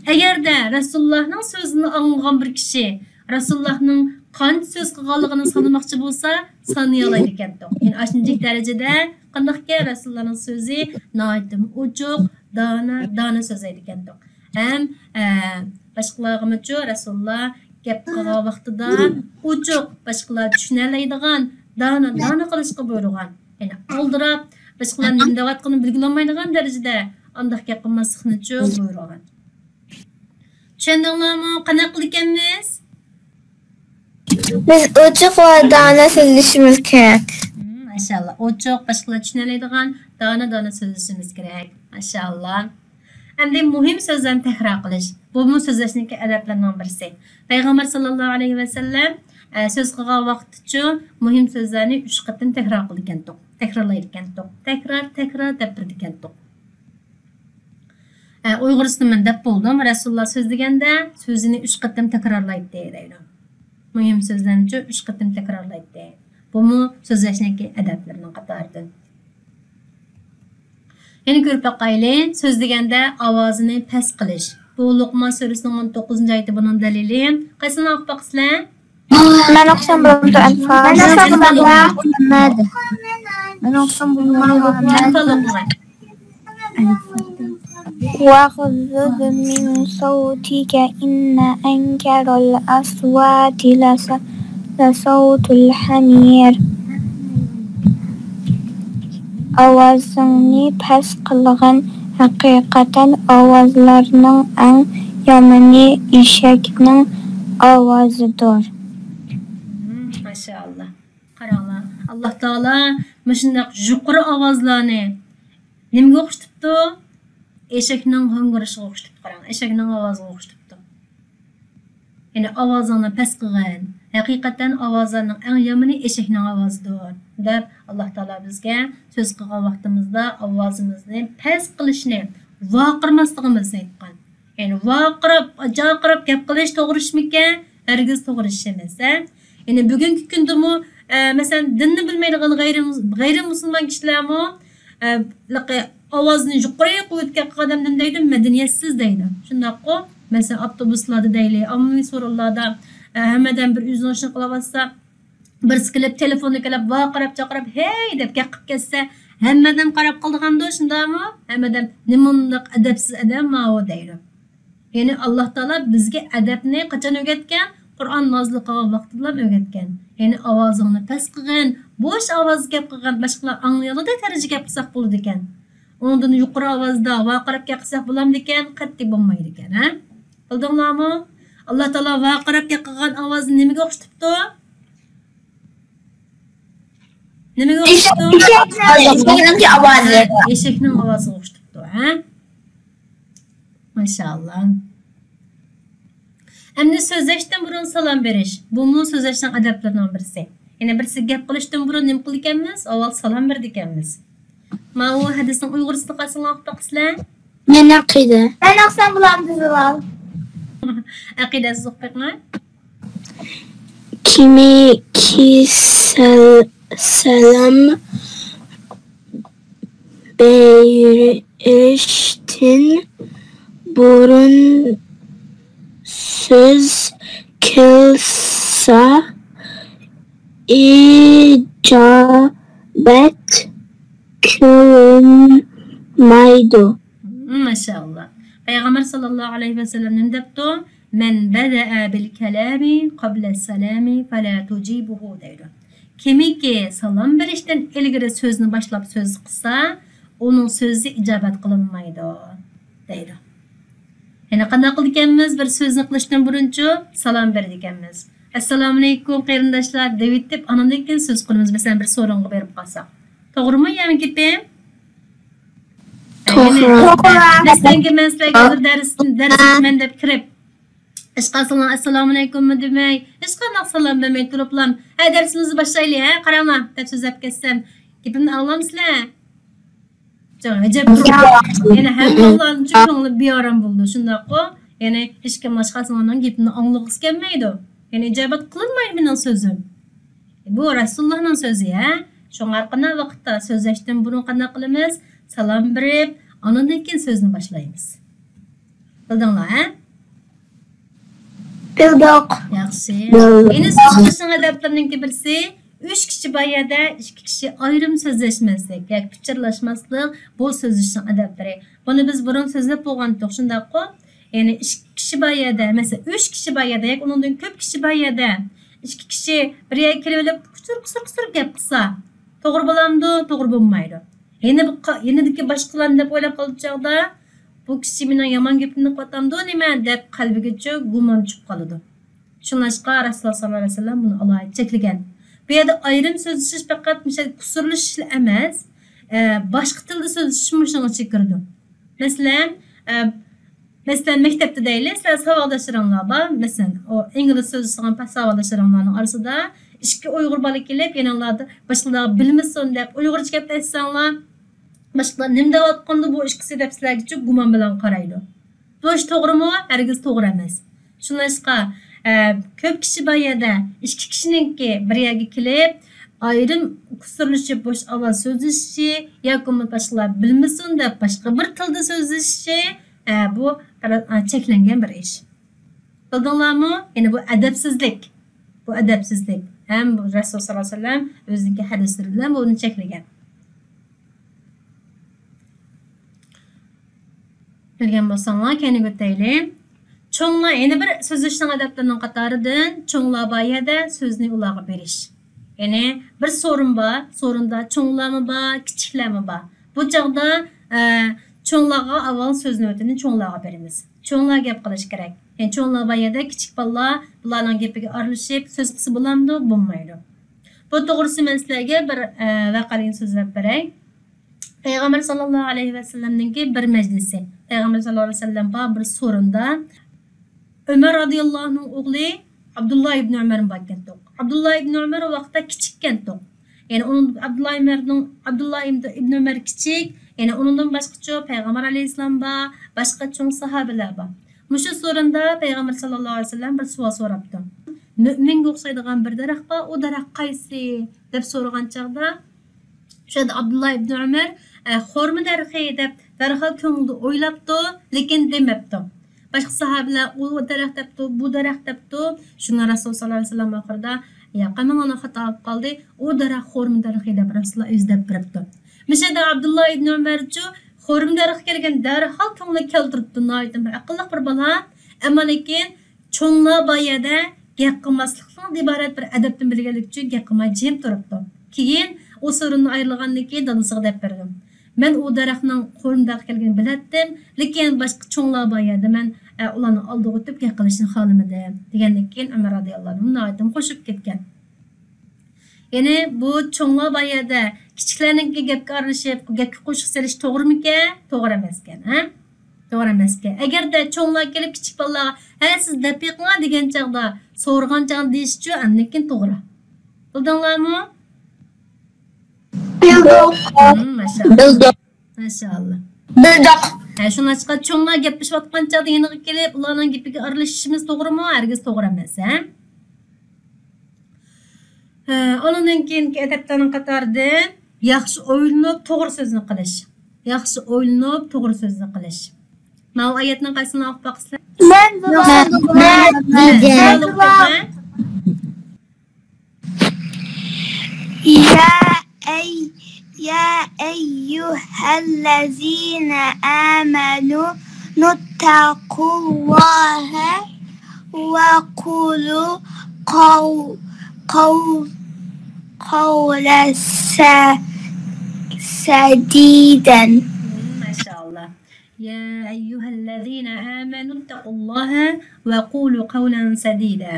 ئەگەردە رەسۇلۇللاھنىڭ سۆزىنى ئاڭلىغان بىر كىشى رەسۇلۇللاھنىڭ قانچە سۆز قىلغانلىقىنى سانىماقچى بولسا، سانىيالايدىكەنتۇق. يەنى ئاشۇنچىلىك دەرىجىدە قانداقكەن رەسۇلۇللاھنىڭ سۆزى ناھايىتىمۇ ئوچۇق، دانە-دانە سۆزلەيدىكەنتۇق. ھەم، ئە، باشقىلارغىمۇچۇ رەسۇلۇللا گەپ قىلغان ۋاقتىدا ئوچۇق، باشقىلار چۈشىنەلەيدىغان دانە-دانە قىلىشقا بۇيرۇغان. يەنى ئالدىراپ، باشقىلار نېمە دەۋاتقىنىنى بىلگىلى بولمايدىغان دەرىجىدە ئانداق گەپ قىلماسلىقنىچۇ بۇيرۇغان. چۈشەندىڭلارمۇ؟ قانداق قىلىدىكەنمىز؟ بىز ئوچۇق ۋە دانە سۆزلىشىمىز كېرەك. مم، ماشائاللا. ئوچۇق، باشقىلار چۈشىنەلەيدىغان، دانە-دانە سۆزلىشىمىز كېرەك. ماشائاللا. ئەمدى مۇھىم سۆزلەرنى تەكرار قىلىش. بۇمۇ سۆزلەشنىڭكى ئەدەپلىرىنىڭ بىرسى. پەيغەمبەر ساللاللاھۇ ئەلەيھى ۋەسەللەم، ئە، سۆز قىلغان ۋاقتىچۇ مۇھىم سۆزلەرنى ئۈچ قېتىم تەكرار قىلىدىكەنتۇق. تەكرارلايدىكەنتۇق. تەكرار، تەكرار دەپ بېرىدىكەنتۇق. ئە، ئۇيغۇرچىسىنى مەن دەپ بولدۇم. رەسۇلۇللا سۆزلىگەندە سۆزىنى ئۈچ قېتىم تەكرارلايتتى دەيدۇ. مۇھىم سۆزلەرنىچۇ ئۈچ قېتىم تەكرارلايتتى. بۇمۇ سۆزلەشنىڭكى ئەدەپلىرىنىڭ قاتارىدىن. يەنە كۆرۈپ باقايلى. سۆزلىگەندە ئاۋازىنى پەس قىلىش. بۇ لوقمان سۈرىسىنىڭ ئون توققۇزىنچى ئايىتى بۇنىڭ دەلىلى. قايسىنى ئوقۇپ باقىسىلەر؟ مەن ئوقۇسام بولامدۇ، ئەنفال؟ مەن ئوقۇسام بولامدۇ؟ مەن ئوقۇسام بولامدۇ؟ ئەنفال ئوقۇڭلار. واغضض من صوتك إن أنكر الأصوات لص-، لصوت الحمير. ئاۋازىڭنى پەس قىلغىن، ھەقىقەتەن ئاۋازلارنىڭ ئەڭ يامىنى ئېشەكنىڭ ئاۋازىدۇر. مم، ماشائاللا. قاراڭلار، ئاللا تائالا مۇشۇنداق يۇقىرى ئاۋازلارنى نېمىگە ئوخشىتىپتۇ؟ ئېشەكنىڭ ھاڭگىرىشىغا ئوخشىتىپتۇ. قاراڭ، ئېشەكنىڭ ئاۋازىغا ئوخشىتىپتۇ. يەنى ئاۋازىڭنى پەس قىلغىن. ھەقىقەتەن ئاۋازلارنىڭ ئەڭ يامىنى ئېشەكنىڭ ئاۋازىدۇر، دەپ ئاللا تائالا بىزگە سۆز قىلغان ۋاقتىمىزدا ئاۋازىمىزنى پەس قىلىشنى، ۋارقىرىماسلىقىمىزنى ئېيتقان. يەنى ۋارقىراپ، جارقىراپ گەپ قىلىش توغرا ئىشمىكەن؟ ھەرگىز توغرا ئىش ئەمەس، ھە؟ يەنى بۈگۈنكى كۈندىمۇ، ئە، مەسىلەن، دىننى بىلمەيدىغان غەيرىي، غەيرىي مۇسۇلمان كىشىلەرمۇ، ئە، لىقى ئاۋازىنى يۇقىرى قۇۋۋەتكە قىلغان ئادەم نېمە دەيدۇ؟ مەدەنىيەتسىز دەيدۇ. شۇنداققۇ؟ مەسىلەن، ئاپتوبۇسلاردا دەيلى، ئاممىۋى سورۇنلاردا، ئە، ھەممە ئادەم بىر ئۆزىنىڭ ئىشىنى قىلىۋاتسا، بىرسى كېلىپ، تېلېفوننى كېلىپ، ۋارقىراپ، چاقىراپ، «ھەي!» دەپ گەپ قىلىپ كەتسە، ھەممە ئادەم قاراپ قالىدىغاندۇ، شۇنداقمۇ؟ ھەممە ئادەم، «نېمانداق ئەدەپسىز ئادەم ماۋۇ» دەيدۇ. يەنى ئاللا تائالا بىزگە ئەدەپنى قاچان ئۆگەتكەن؟ قۇرئان نازىل قىلغان ۋاقتىدىلا ئۆگەتكەن. يەنى ئاۋازىڭنى پەس قىلغىن، بوش ئاۋازدا گەپ قىلغىن، باشقىلار ئاڭلىيالىدەك دەرىجىدە گەپ قىلساق بولىدىكەن. ئۇنىڭدىن يۇقىرى ئاۋازدا ۋارقىراپ گەپ قىلساق بولامدىكەن؟ قەتئىي بولمايدىكەن، ھە؟ بىلدىڭلارمۇ؟ ئاللا تائالا ۋارقىراپ گەپ قىلغان ئاۋازنى نېمىگە ئوخشىتىپتۇ؟ نېمىگە ئوخشىتىپتۇ؟ ئېشەكنىڭكى ئاۋازى. ھە، ئېشەكنىڭ ئاۋازىغا ئوخشىتىپتۇ، ھە؟ ماشائاللا. ئەمدى سۆزلەشتىن بۇرۇن سالام بېرىش. بۇمۇ سۆزلەشنىڭ ئەدەپلىرىنىڭ بىرسى. يەنە بىرسى گەپ قىلىشتىن بۇرۇن نېمە قىلىدىكەنمىز؟ ئاۋۋال سالام بېرىدىكەنمىز. ماۋۇ ھەدىسنىڭ ئۇيغۇرچىسىنى قايسىڭلار ئوقۇپ بېقىسىلەر؟ مەن ئەقىدە. مەن ئاقسام بولامدۇ زۇلال؟ ئەقىدە سىز ئوقۇپ بېقىڭلار. كىمكى سەل-، سالام بېرىشتىن بۇرۇن سۆز قىلسا، ئىجابەت قىلىنمايدۇ. ماشائاللا. پەيغەمبەر ساللاللاھۇ ئەلەيھى ۋەسەللەم نېمە دەپتۇ؟ «مەن بەدەئە بىل كەلامى قابلە سالامى فەلا تۇجىبۇھۇ» دەيدۇ. كىمكى سالام بېرىشتىن ئىلگىرى سۆزنى باشلاپ سۆز قىلسا، ئۇنىڭ سۆزى ئىجابەت قىلىنمايدۇ، دەيدۇ. يەنە قانداق قىلىدىكەنمىز؟ بىر سۆزنى قىلىشتىن بۇرۇنچۇ سالام بېرىدىكەنمىز. «ئەسسالامۇئەلەيكۇم، قېرىنداشلار» دەۋېتىپ، ئانىڭدىن كېيىن سۆز قىلىمىز. مەسىلەن، بىر سورۇنغا بېرىپ قالساق. توغرىمۇ يا گېپىم؟ توغرا. مەسىلەنكى، مەن سىلەرگە ھازىر دەرس، دەرس ئۆتىمەن دەپ كىرىپ، ھېچقايسىڭلار «ئەسسالامۇئەلەيكۇممۇ» دېمەي، ھېچقانداق سالام بەرمەي تۇرۇپلا، «ھە، دەرسىمىزنى باشلايلى، ھە، قاراڭلار» دەپ سۆزلەپ كەتسەم، گېپىمنى ئاڭلامسىلەر؟ جان، ئەجەب. يەنە ھەممىڭلارنىڭ كۆڭلى بىئارام بولىدۇ، شۇنداققۇ؟ يەنى ھېچكىم ھېچقايسىڭلارنىڭ گېپىنى ئاڭلىغۇسى كەلمەيدۇ. يەنى ئىجابەت قىلىنمايدۇ مېنىڭ سۆزۈم. بۇ رەسۇلۇللانىڭ سۆزى، ھە؟ شۇڭا ھەر قانداق ۋاقىتتا سۆزلەشتىن بۇرۇن قانداق قىلىمىز؟ سالام بېرىپ، ئاندىن كېيىن سۆزنى باشلايمىز. بىلدىڭلار، ھە؟ بىلدۇق. ياخشى. بىلدۇق. يەنە سۆزلىشىشنىڭ ئادەپلىرىنىڭكى بىرسى، ئۈچ كىشى بار يەردە ئىككى كىشى ئايرىم سۆزلەشمەسلىك ياكى پىچىرلاشماسلىق، بۇ سۆزلىشىشنىڭ ئادەپلىرى. بۇنى بىز بۇرۇن سۆزلەپ بولغانتۇق، شۇنداققۇ؟ يەنى ئىككى كىشى بار يەردە، مەسىلەن، ئۈچ كىشى بار يەردە ياكى ئۇنىڭدىن كۆپ كىشى بار يەردە، ئىككى كىشى بىر يەرگە كېلىۋېلىپ، قۇسۇر، قۇسۇر، قۇسۇر گەپ قىلسا، توغرا بولامدۇ؟ توغرا بولمايدۇ. يەنە بۇ قا-، يېنىدىكى باشقىلارنى دەپ ئويلاپ قالىدۇ چاغدا، «بۇ كىشى مېنىڭ يامان گېپىمنى قىلىۋاتامدۇ نېمە؟» دەپ قەلبىگىچۇ گۇمان چۈشۈپ قالىدۇ. شۇڭلاشقا رەسۇلۇللا ساللاللاھۇ ئەلەيھى ۋەسەللەم بۇنى ئالاھىدە چەكلىگەن. بۇ يەردە ئايرىم سۆزلىشىش پەقەت مۇشۇ قۇسۇرلىشىشلا ئەمەس، ئە، باشقا تىلدا سۆزلىشىشمۇ شۇنىڭ ئىچىگە كىرىدۇ. مەسىلەن، ئە، مەسىلەن، مەكتەپتە دەيلى، سىلەر ساۋاقداشلىرىڭلار بار. مەسىلەن، ئۇ ئىنگلىز سۆزلىشىدىغان ساۋاقداشلىرىڭلارنىڭ ئارىسىدا ئىككى ئۇيغۇر بالا كېلىپ، يېنىڭلاردا باشقىلار بىلمىسۇن دەپ ئۇيغۇرچە گەپ ئەتسەڭلار، باشقىلار نېمە دەۋاتقاندۇ بۇ ئىككىسى دەپ سىلەرگىچۇ گۇمان بىلەن قارايدۇ. بۇ ئىش توغرىمۇ؟ ھەرگىز توغرا ئەمەس. شۇڭلاشقا، ئە، كۆپ كىشى بار يەردە ئىككى كىشىنىڭكى بىر يەرگە كېلىپ، ئايرىم قۇسۇرلىشىپ بوش ئاۋاز سۆزلىشىشى ياكى بولمىسا باشقىلار بىلمىسۇن دەپ باشقا بىر تىلدا سۆزلىشىشى، ئە، بۇ، ئە، چەكلەنگەن بىر ئىش. بىلدىڭلارمۇ؟ يەنى بۇ ئەدەپسىزلىك. بۇ ئەدەپسىزلىك. ھەم بۇ رەسۇل ساللاللاھۇ ئەلەيھى ۋەسەللەم ئۆزىنىڭكى ھەدىسلىرى بىلەن بۇنى چەكلىگەن. بىلگەن بولساڭلار، كەينىگە ئۆتەيلى. چوڭلار، يەنە بىر سۆزلىشىشنىڭ ئادەپلىرىنىڭ قاتارىدىن، چوڭلار بار يەردە سۆزنى ئۇلارغا بېرىش. يەنى بىر سورۇن بار، سورۇندا چوڭلارمۇ بار، كىچىكلەرمۇ بار. بۇ چاغدا، ئە، چوڭلارغا ئاۋۋال سۆز نۆۋىتىنى چوڭلارغا بېرىمىز. چوڭلار گەپ قىلىشى كېرەك. يەنى چوڭلار بار يەردە كىچىك بالىلار بۇلارنىڭ گېپىگە ئارىلىشىپ سۆز قىلسا بولامدۇ؟ بولمايدۇ. بۇ توغرىسىدا مەن سىلەرگە بىر، ئە، ۋەقەلىكنى سۆزلەپ بېرەي. پەيغەمبەر ساللاللاھۇ ئەلەيھى ۋەسەللەمنىڭكى بىر مەجلىسى. پەيغەمبەر ساللاللاھۇ ئەلەيھى ۋەسەللەم بار بىر سورۇندا ئۆمەر رازىياللاھۇنىڭ ئوغلى ئابدۇللا ئىبنى ئۆمەر بار ئىكەنتۇق. ئابدۇللا ئىبنى ئۆمەر ئۇ ۋاقىتتا كىچىك ئىكەنتۇق. يەنى ئۇنىڭ، ئابدۇللا ئۆمەرنىڭ، ئابدۇللا ئىبنى ئۆمەر كىچىك، يەنى ئۇنىڭدىن باشقىچۇ پەيغەمبەر ئەلەيھىسسالام بار، باشقا چوڭ ساھابىلەر بار. مۇشۇ سورۇندا پەيغەمبەر ساللاللاھۇ ئەلەيھى ۋەسەللەم بىر سوئال سوراپتۇ. مۆمىنگە ئوخشايدىغان بىر دەرەخ بار، ئۇ دەرەخ قايسى؟ دەپ سورىغان چاغدا، شۇ يەردە ئابدۇللا ئىبنى ئۆمەر، ئە، خورما دەرىخى دەپ دەرھال كۆڭلىدە ئويلاپتۇ، لېكىن دېمەپتۇ. باشقا ساھابىلەر ئۇ دەرەخ دەپتۇ، بۇ دەرەخ دەپتۇ. شۇڭا رەسۇل ساللاللاھۇ ئەلەيھى ۋەسەللەم ئاخىرىدا، ياق، مانا خاتا بولۇپ قالدى، ئۇ دەرەخ خورما دەرىخى دەپ رەسۇلۇللا ئۆزى دەپ بېرىپتۇ. مۇشۇ يەردە ئابدۇللا ئىبنى ئۆمەرچۇ خورما دەرىخى كەلگەن دەرھال كۆڭلىگە كەلتۈرۈپتۇ، ناھايىتى بىر ئەقىللىق بىر بالا. ئەمما لېكىن چوڭلار بار يەردە گەپ قىلماسلىقتىن ئىبارەت بىر ئەدەپتىن بىلگەنلىكى ئۈچۈن گەپ قىلماي جىم تۇرۇپتۇ. كېيىن ئۇ سورۇندىن ئايرىلغاندىن كېيىن دادىسىغا دەپ بەردى. مەن ئۇ دەرەخنىڭ خورما دەرەخ ئىكەنلىكىنى بىلەتتىم، لېكىن باشقا چوڭلار بار يەردە مەن، ئە، ئۇلارنىڭ ئالدىغا ئۆتۈپ گەپ قىلىشنى خالىمىدىم، دېگەندىن كېيىن ئۆمەر رازىياللاھۇ ئەنھۇ ناھايىتى خوشۇپ كەتكەن. يەنى بۇ چوڭلار بار يەردە كىچىكلەرنىڭكى گەپكە ئارىلىشىپ، گەپكە قوشۇق سېلىش توغرىمىكەن؟ توغرا ئەمەسكەن، ھە؟ توغرا ئەمەسكەن. ئەگەردە چوڭلار كېلىپ كىچىك بالىلارغا، ھە، سىز دەپ بېقىڭا دېگەن چاغدا، سورىغان چاغدا دېيىشىچۇ، ئاندىن كېيىن توغرا. بىلدىڭلارمۇ؟ بىلدۇق. ھىم، ماشائاللا. بىلدۇق. ماشائاللا. بىلدۇق. ھە، شۇڭلاشقا چوڭلار گەپلىشىۋاتقان چاغدا يېنىغا كېلىپ، ئۇلارنىڭ گېپىگە ئارىلىشىشىمىز توغرىمۇ؟ ھەرگىز توغرا ئەمەس، ھە؟ ھە، ئۇنىڭدىن كېيىنكى ئەدەپلەرنىڭ قاتارىدىن ياخشى ئويلىنىپ توغرا سۆزنى قىلىش. ياخشى ئويلىنىپ توغرا سۆزنى قىلىش. ماۋۇ ئايەتنىڭ قايسىنى ئوقۇپ باقىسىلەر؟ مەن، مەن، مەن، مەن، مەن. مەن. يا أي-، يا أيها الذين آمنوا اتقوا الله وقولوا قو-، قو-، قولا س-، سديدا. مم، ما شاء الله. يا أيها الذين آمنوا اتقوا الله وقولوا قولا سديدا.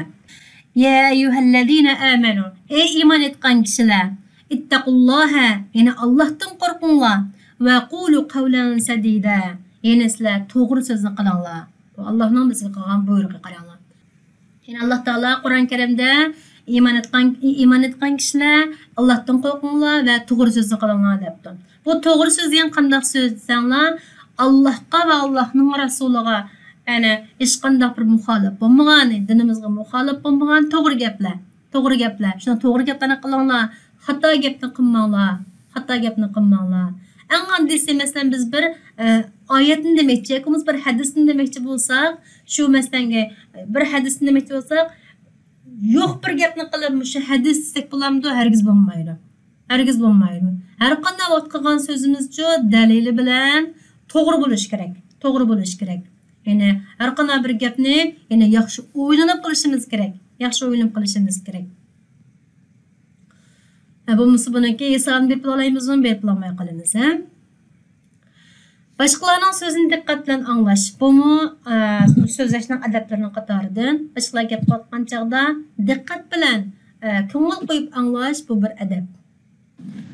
يا أيها الذين آمنوا، ئەي ئىمان ئېيتقان كىشىلەر، اتقوا الله، يەنى ئاللاھتىن قورقۇڭلار، وقولوا قولا سديدا، يەنى سىلەر توغرا سۆزنى قىلىڭلار. بۇ ئاللاھنىڭ بىزگە قىلغان بۇيرۇقى، قاراڭلار. يەنى ئاللا تائالا قۇرئان كەرىمدە ئىمان ئېيتقان، ئىمان ئېيتقان كىشىلەر ئاللاھتىن قورقۇڭلار ۋە توغرا سۆزنى قىلىڭلار دەپتۇ. بۇ توغرا سۆز دېگەن قانداق سۆز دېسەڭلار، ئاللاھقا ۋە ئاللاھنىڭ رەسۇلىغا، يەنى ھېچقانداق بىر مۇخالىپ بولمىغان، دىنىمىزغا مۇخالىپ بولمىغان توغرا گەپلەر. توغرا گەپلەر. شۇڭا توغرا گەپلەرنى قىلىڭلار. خاتا گەپنى قىلماڭلار. خاتا گەپنى قىلماڭلار. ئەڭ ئاددىيسى، مەسىلەن، بىز بىر، ئە، ئايەتنى دېمەكچى ياكى بولمىسا بىر ھەدىسنى دېمەكچى بولساق، شۇ مەسىلەنگە، بىر ھەدىسنى دېمەكچى بولساق، يوق بىر گەپنى قىلىپ، مۇشۇ ھەدىس دېسەك بولامدۇ؟ ھەرگىز بولمايدۇ. ھەرگىز بولمايدۇ. ھەر قانداق ۋاقىت قىلغان سۆزىمىزچۇ دەلىلى بىلەن توغرا بولۇشى كېرەك. توغرا بولۇشى كېرەك. يەنى ھەر قانداق بىر گەپنى يەنى ياخشى ئويلىنىپ قىلىشىمىز كېرەك. ياخشى ئويلىنىپ قىلىشىمىز كېرەك. ھە، بولمىسا بۇنىڭكى ھېسابىنى بېرىپ بولالايمىزمۇ؟ بېرىپ بولالماي قالىمىز، ھە؟ باشقىلارنىڭ سۆزىنى دىققەت بىلەن ئاڭلاش. بۇمۇ، ئە، سۆزلەشنىڭ ئەدەپلىرىنىڭ قاتارىدىن. باشقىلار گەپ قىلىۋاتقان چاغدا دىققەت بىلەن، ئە، كۆڭۈل قويۇپ ئاڭلاش، بۇ بىر ئەدەپ.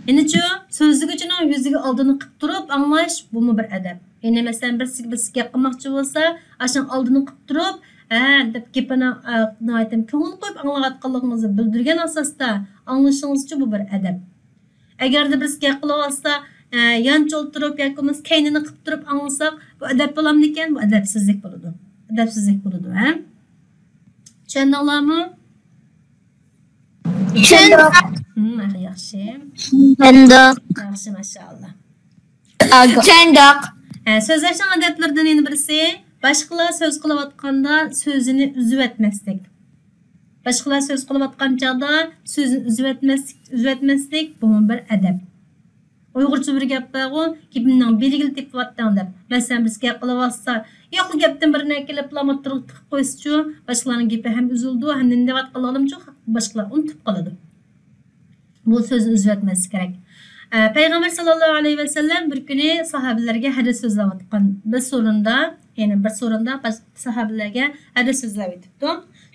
يەنىچۇ، سۆزلىگۈچىنىڭ يۈزىگە ئالدىنى قىپ تۇرۇپ ئاڭلاش، بۇمۇ بىر ئەدەپ. يەنى مەسىلەن، بىرسىگە، بىرسى گەپ قىلماقچى بولسا، ئاشۇنىڭ ئالدىنى قىپ تۇرۇپ، ھە، دەپ گېپىنى، ئە، ناھايىتى كۆڭۈل قويۇپ ئاڭلاۋاتقانلىقىڭىزنى بىلدۈرگەن ئاساستا ئاڭلىشىڭىزچۇ، بۇ بىر ئەدەپ. ئەگەردە بىرسى گەپ قىلىۋاتسا، ئە، يانچە ئولتۇرۇپ ياكى بولمىسا كەينىنى قىپ تۇرۇپ ئاڭلىساق، بۇ ئەدەپ بولامدىكەن؟ بۇ ئەدەپسىزلىك بولىدۇ. ئەدەپسىزلىك بولىدۇ، ھە؟ چۈشەندىڭلارمۇ؟ چۈشەندۇق. ھىم، ياخشى. چۈشەندۇق. ياخشى، ماشائاللا. چۈشەندۇق. ھە، سۆزلەشنىڭ ئادەتلىرىدىن يەنە بىرسى، باشقىلار سۆز قىلىۋاتقاندا سۆزىنى ئۈزۈۋەتمەسلىك. باشقىلار سۆز قىلىۋاتقان چاغدا سۆزىنى ئۈزۈۋەتمەسلىك، ئۈزۈۋەتمەسلىك، بۇمۇ بىر ئەدەپ. ئۇيغۇرچە بىر گەپ بارغۇ، گېپىمنىڭ بېلىگىلا تېپىۋاتتىڭ دەپ. مەسىلەن، بىرسى گەپ قىلىۋاتسا، ياقلا گەپتىن بىرنى ئەكېلىپلا مۇتتۇرۇق تىقىپ قويسىچۇ، باشقىلارنىڭ گېپى ھەم ئۈزۈلىدۇ، ھەم نېمە دەۋاتقانلىقىنىمۇ باشقىلار ئۇنتۇپ قالىدۇ. بۇ سۆزنى ئۈزۈۋەتمەسلىك كېرەك. ئە، پەيغەمبەر ساللاللاھۇ ئەلەيھى ۋەسەللەم بىر كۈنى ساھابىلەرگە ھەدىس سۆزلەۋاتقان، بىر سورۇندا، يەنى بىر سورۇندا باش-، ساھابىلەرگە ھەدىس سۆزلەۋېتىپتۇ.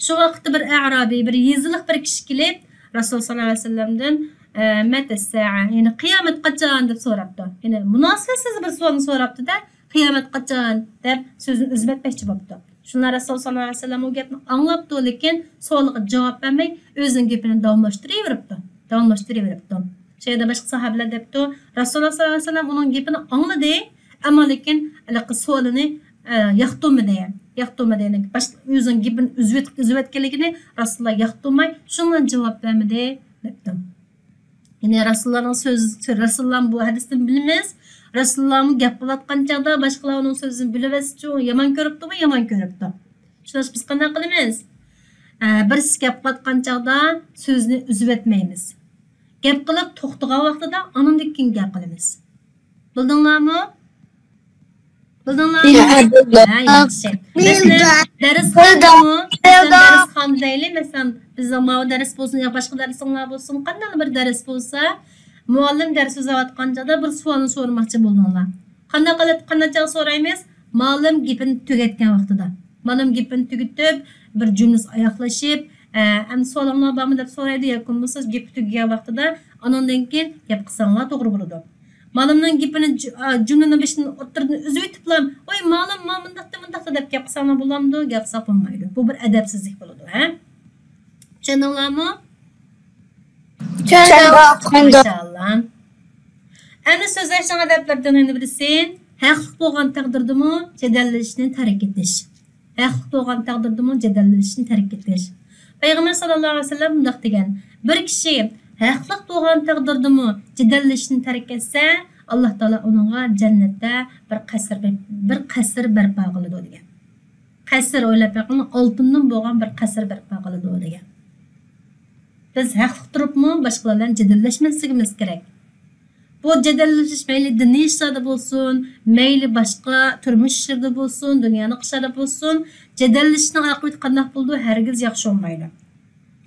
شۇ ۋاقىتتا بىر ئەرابىي، بىر يېزىلىق بىر كىشى كېلىپ، رەسۇل ساللاللاھۇ ئەلەيھى ۋەسەللەمدىن، ئە، مەتەسسائە، يەنى قىيامەت قاچان دەپ سوراپتۇ. يەنى مۇناسىۋەتسىز بىر سوئالنى سوراپتۇ-دە، قىيامەت قاچان دەپ سۆزىنى ئۈزۈۋەتمەكچى بوپتۇ. شۇنىڭ رەسۇل ساللاللاھۇ ئەلەيھى ۋەسەللەم ئۇ گەپنى ئاڭلاپتۇ، لېكىن سوئالغا جاۋاب بەرمەي، ئۆزىنىڭ گېپىنى داۋاملاشتۇرۇۋېرىپتۇ. داۋاملاشتۇرۇۋېرىپتۇ. شۇ يەردە باشقا ساھابىلەر دەپتۇ، رەسۇلۇللاھ ساللاللاھۇ ئەلەيھى ۋەسەللەم ئۇنىڭ گېپىنى ئاڭلىدى، ئەمما لېكىن ھېلىقى سوئالىنى، ئە، ياقتۇرمىدى. ياقتۇرمىدى. يەنى باشقا ئۆزىنىڭ گېپىنى ئۈزۈۋېتىپ، ئۈزۈۋەتكەنلىكىنى رەسۇلۇللا ياقتۇرماي، شۇنىڭ بىلەن جاۋاب بەرمىدى دەپتۇ. يەنى رەسۇلۇللانىڭ سۆز، رەسۇلۇللا بۇ ھەدىستىن بىلىمىز، رەسۇلۇللامۇ گەپ قىلىۋاتقان چاغدا باشقىلار ئۇنىڭ سۆزىنى بۆلۈۋەتسىچۇ، يامان كۆرۈپتۇمۇ؟ يامان كۆرۈپتۇ. شۇڭلاشقا بىز قانداق قىلىمىز؟ ئە، بىرسى گەپ قىلىۋاتقان چاغدا سۆزنى ئۈزۈۋەتمەيمىز. گەپ قىلىپ توختىغان ۋاقتىدا ئانىڭدىن كېيىن گەپ قىلىمىز. بىلدىڭلارمۇ؟ بىلدىڭلارمۇ؟ يا، بىلدىم. ھە، ياخشى. بىلدىم. مەسىلەن، دەرس بىلدىم. خانىدىمۇ، مەسىلەن، بىلدىم. دەرس خانىدا دەيلى، مەسىلەن، بىز ماۋۇ دەرس بولسۇن يا باشقا دەرسىڭلار بولسۇن، قانداقلا بىر دەرس بولسا، مۇئەللىم دەرس ئۆتۈۋاتقان چاغدا بىر سوئالنى سورىماقچى بولدۇڭلار. قانداق قىلىپ، قانداق چاغ سورايمىز؟ مۇئەللىم گېپىنى تۈگەتكەن ۋاقتىدا. مۇئەللىم گېپىنى تۈگىتىپ، بىر جۈملىسى ئاياغلىشىپ، ئە، ئەمدى سوئالىڭلار بارمۇ دەپ سورايدۇ، ياكى بولمىسا گېپى تۈگىگەن ۋاقتىدا ئانىڭدىن كېيىن گەپ قىلساڭلار توغرا بولىدۇ. مۇئەللىمنىڭ گېپىنى جۈ-، ئا، جۈملىنىڭ بېشىدىن ئوتتۇرىدىن ئۈزۈۋېتىپلا، ۋاي مۇئەللىم، مانا مۇنداقتا، مۇنداقتا دەپ گەپ قىلساڭلار بولامدۇ؟ گەپ قىلساق بولمايدۇ. بۇ بىر ئەدەپسىزلىك بولىدۇ، ھە؟ چۈشەندىڭلارمۇ؟ چۈشەندۇق. چۈشەندۇق. ماشائاللا. ئەمدى سۆزلەشنىڭ ئادەپلىرىدىن يەنە بىرسى، ھەقلىق بولغان تەقدىردىمۇ جېدەللىشىشنى تەرك ئېتىش. ھەقلىق بولغان تەقدىردىمۇ جېدەللىشىشنى تەرك ئېتىش. پەيغەمبەر ساللاللاھۇ ئەلەيھى ۋەسەللەم مۇنداق دېگەن، بىر كىشى ھەقلىق بولغان تەقدىردىمۇ جېدەللىشىشنى تەرك ئەتسە، ئاللا تائالا ئۇنىڭغا جەننەتتە بىر قەسىر، بىر قەسىر بەرپا قىلىدۇ دېگەن. قەسىر، ئويلاپ بېقىڭ، ئالتۇندىن بولغان بىر قەسىر بەرپا قىلىدۇ دېگەن. بىز ھەقلىق تۇرۇپمۇ باشقىلار بىلەن جېدەللەشمەسلىكىمىز كېرەك. بۇ جېدەللىشىش مەيلى دىنىي ئىشلاردا بولسۇن، مەيلى باشقا تۇرمۇش ئىشلىرىدا بولسۇن، دۇنيانىڭ ئىشلىرىدا بولسۇن، جېدەللىشىشنىڭ ئاقىۋىتى قانداق بولىدۇ؟ ھەرگىز ياخشى بولمايدۇ.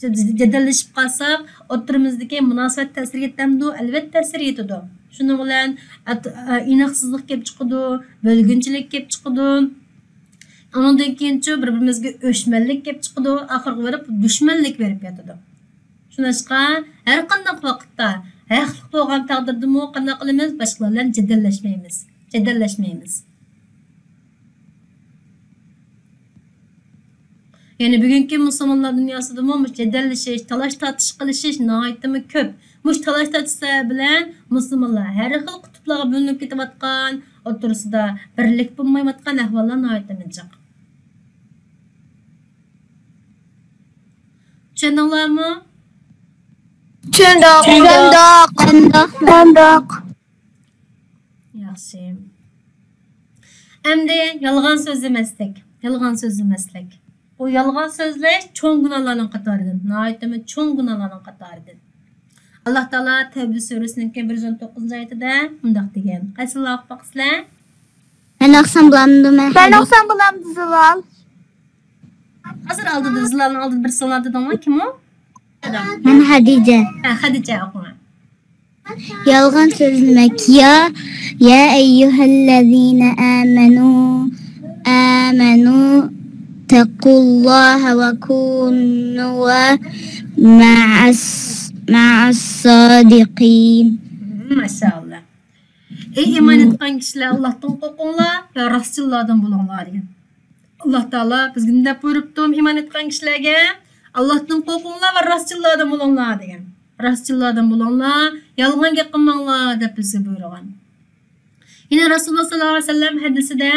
جېدە-، جېدەللىشىپ قالساق، ئوتتۇرىمىزدىكى مۇناسىۋەت تەسىر يېتەمدۇ؟ ئەلۋەتتە تەسىر يېتىدۇ. شۇنىڭ بىلەن ئەت-، ئە، ئىناقسىزلىق كېلىپ چىقىدۇ، بۆلگۈنچىلىك كېلىپ چىقىدۇ. ئۇنىڭدىن كېيىنچۇ بىر-بىرىمىزگە ئۆچمەنلىك كېلىپ چىقىدۇ، ئاخىرغا بېرىپ دۈشمەنلىك بېرىپ ياتىدۇ. شۇڭلاشقا ھەر قانداق ۋاقىتتا ھەقلىق بولغان تەقدىردىمۇ قانداق قىلىمىز؟ باشقىلار بىلەن جېدەللەشمەيمىز، جېدەللەشمەيمىز. يەنى بۈگۈنكى مۇسۇلمانلار دۇنياسىدىمۇ مۇشۇ جېدەللىشىش، تالاش-تارتىش قىلىشىش ناھايىتىمۇ كۆپ. مۇشۇ تالاش-تارتىش سەۋەبى بىلەن مۇسۇلمانلار ھەر خىل قۇتۇپلارغا بۆلۈنۈپ كېتىۋاتقان، ئوتتۇرىسىدا بىرلىك بولمايۋاتقان ئەھۋاللار ناھايىتىمۇ جىق. چۈشەندىڭلارمۇ؟ چۈشەندۇق. چۈشەندۇق. چۈشەندۇق. ياخشى. ئەمدى يالغان سۆزلىمەسلىك. يالغان سۆزلىمەسلىك. بۇ يالغان سۆزلەش چوڭ گۇناھلارنىڭ قاتارىدىن. ناھايىتىمۇ چوڭ گۇناھلارنىڭ قاتارىدىن. ئاللا تائالا تەۋبە سۈرىسىنىڭكى بىر يۈز ئون توققۇزىنچى ئايىتىدە مۇنداق دېگەن. قايسىلار ئوقۇپ باقىسىلەر؟ مەن ئوقۇسام بولامدۇ؟ مەن مەن ئوقۇسام بولامدۇ، زۇلال؟ ھازىر ئالدىدا، زۇلالنىڭ ئالدىدا بىرسى ئالدىدا دېدىڭلار. كىم ئۇ؟ مەن خەدىجە. ھە، خەدىجە ئوقۇڭ. يالغان سۆزلىمەك. يا، يا أيها الذين آمنوا، آمنوا اتقوا الله وكونوا مع الص-، مع الصادقين. ماشاءاللا. ئەي ئىمان ئېيتقان كىشىلەر، ئاللاھتىن قورقۇڭلار ۋە راستچىللاردىن بولۇڭلار دېگەن. ئاللا تائالا بىزگە نېمە دەپ بۇيرۇپتۇ؟ ئىمان ئېيتقان كىشىلەرگە، ئاللاھتىن قورقۇڭلار ۋە راستچىللاردىن بولۇڭلار دېگەن. راستچىللاردىن بولۇڭلار، يالغان گەپ قىلماڭلار دەپ بىزگە بۇيرۇغان. يەنە رەسۇلۇللا ساللاللاھۇ ئەلەيھى ۋەسەللەم ھەدىسىدە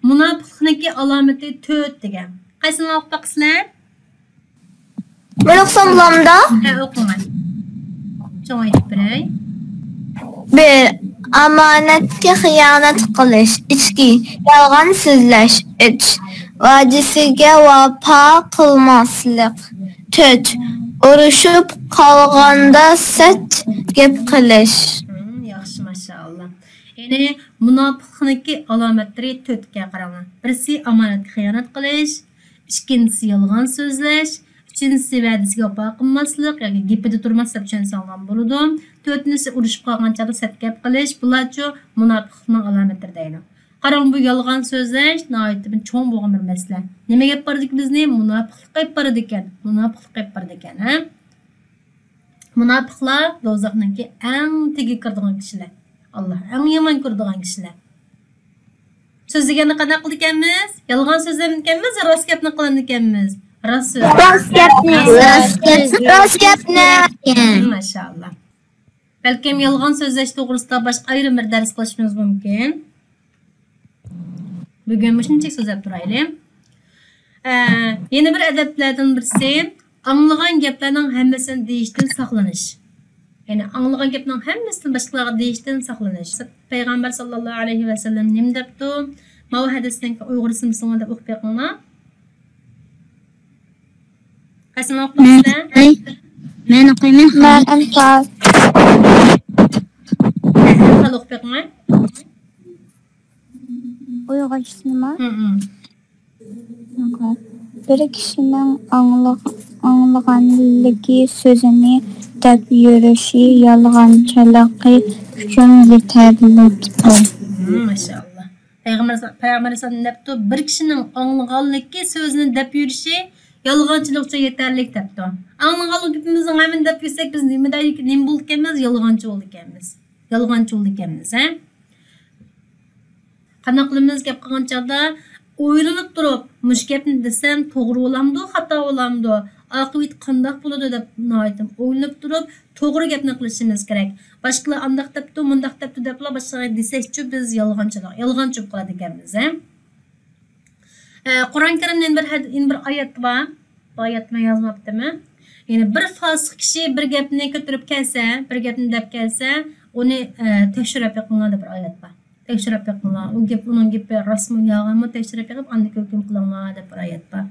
مۇناپىقنىڭكى ئالامىتى تۆت دېگەن. قايسىنى ئوقۇپ باقىسىلەر؟ مەن ئوقۇسام بولامدۇ؟ ھە، ئوقۇڭ. چوڭ ئېيتىپ بېرەي. بىر، ئامانەتكە خىيانەت قىلىش. ئىككى، يالغان سۆزلەش. ئۈچ، ۋەدىسىگە ۋاپا قىلماسلىق. تۆت، ئۇرۇشۇپ قالغاندا سەت گەپ قىلىش. ھىم، ياخشى، ماشائاللا. يەنى مۇناپىقنىڭكى ئالامەتلىرى تۆتكە قاراڭلار. بىرسى ئامانەتكە خىيانەت قىلىش، ئىككىنچىسى يالغان سۆزلەش، ئۈچىنچىسى ۋەدىسىگە ۋاپا قىلماسلىق ياكى گېپىدە تۇرماس دەپ چۈشەنسەڭلارمۇ بولىدۇ. تۆتىنچىسى ئۇرۇشۇپ قالغان چاغدا سەت گەپ قىلىش. بۇلارچۇ مۇناپىقلىقنىڭ ئالامەتلىرى دەيدۇ. قاراڭ، بۇ يالغان سۆزلەش ناھايىتى بىر چوڭ بولغان بىر مەسىلە. نېمە گەپ بارىدىكى بىزنى؟ مۇناپىقلىققا ئېلىپ بارىدىكەن. مۇناپىقلىققا ئېلىپ بارىدىكەن، ھە؟ مۇناپىقلار دوزاخنىڭكى ئەڭ تېگىگە كىرىدىغان كىشىلەر. ئاللا ئەڭ يامان كۆرىدىغان كىشىلەر. سۆزلىگەندە قانداق قىلىدىكەنمىز؟ يالغان سۆزلەمدىكەنمىز، راست گەپنى قىلامدىكەنمىز؟ راست سۆز. راست گەپنى. راست گەپ-، راست گەپنى. ماشائاللا. بەلكىم يالغان سۆزلەش توغرىسىدا باشقا ئايرىم بىر دەرس قىلىشىمىز مۇمكىن. بۈگۈن مۇشۇنچىلىك سۆزلەپ تۇرايلى. ئە، يەنە بىر ئەدەپلەردىن بىرسى، ئاڭلىغان گەپلەرنىڭ ھەممىسىنى دېيىشتىن ساقلىنىش. يەنى ئاڭلىغان گەپنىڭ ھەممىسىنى باشقىلارغا دېيىشتىن ساقلىنىش. پەيغەمبەر ساللاللاھۇ ئەلەيھى ۋەسەللەم نېمە دەپتۇ؟ ماۋۇ ھەدىسنىڭ ئۇيغۇرچىسىنى بىلسىڭلار دەپ ئوقۇپ بېقىڭلار. قايسىنى ئوقۇپ مەن بېقىسىلەر؟ ئوقۇي. مەن ئوقۇيمەن. مەن ئەنفال. ئەنفال ئوقۇپ بېقىڭلار. ئۇيغۇرچىسىنىمۇ؟ ھە، ھە. بىر كىشىنىڭ ئاڭلىغ-، ئاڭلىغانلىكى سۆزىنى دەپ يۈرۈشى يالغانچىلىقى ئۈچۈن يېتەرلىكتۇر. ماشائاللا. پەيغەمبەر، پەيغەمبەر ئەلەيھىسسالام دەپتۇ، بىر كىشىنىڭ ئاڭلىغانلىكى سۆزىنى دەپ يۈرۈشى يالغانچىلىق ئۈچۈن يېتەرلىك دەپتۇ. ئاڭلىغانلىق گېپىمىزنىڭ ھەممىنى دەپ يۈرسەك، بىز نېمە دەيدىكەن، نېمە بولىدىكەنمىز؟ يالغانچى بولىدىكەنمىز. يالغانچى بولىدىكەنمىز، ھە؟ قانداق قىلىمىز؟ گەپ قىلغان چاغدا ئويلىنىپ تۇرۇپ، مۇشۇ گەپنى دېسەم توغرا بولامدۇ، خاتا بولامدۇ، ئاقىۋىتى قانداق بولىدۇ دەپ ناھايىتى ئويلىنىپ تۇرۇپ، توغرا گەپنى قىلىشىمىز كېرەك. باشقىلار ئانداق دەپتۇ، مۇنداق دەپتۇ دەپلا باشقىلارغا دېسەكچۇ، بىز يالغانچىلار، يالغانچى بولۇپ قالىدىكەنمىز، ھە؟ ئە، قۇرئان كەرىمدە يەنە بىر ھەد-، يەنە بىر ئايەت بار. بۇ ئايەتنى يازماپتىمەن. يەنى بىر پاسىق كىشى بىر گەپنى كۆتۈرۈپ كەلسە، بىر گەپنى دەپ كەلسە، ئۇنى، ئە، تەكشۈرۈپ بېقىڭلار دەپ بىر ئايەت بار. تەكشۈرۈپ بېقىڭلار. ئۇ گەپ، ئۇنىڭ گېپى راستمۇ، يالغانمۇ تەكشۈرۈپ بېقىپ، ئاندىن ھۆكۈم قىلىڭلار دەپ بىر ئايەت بار.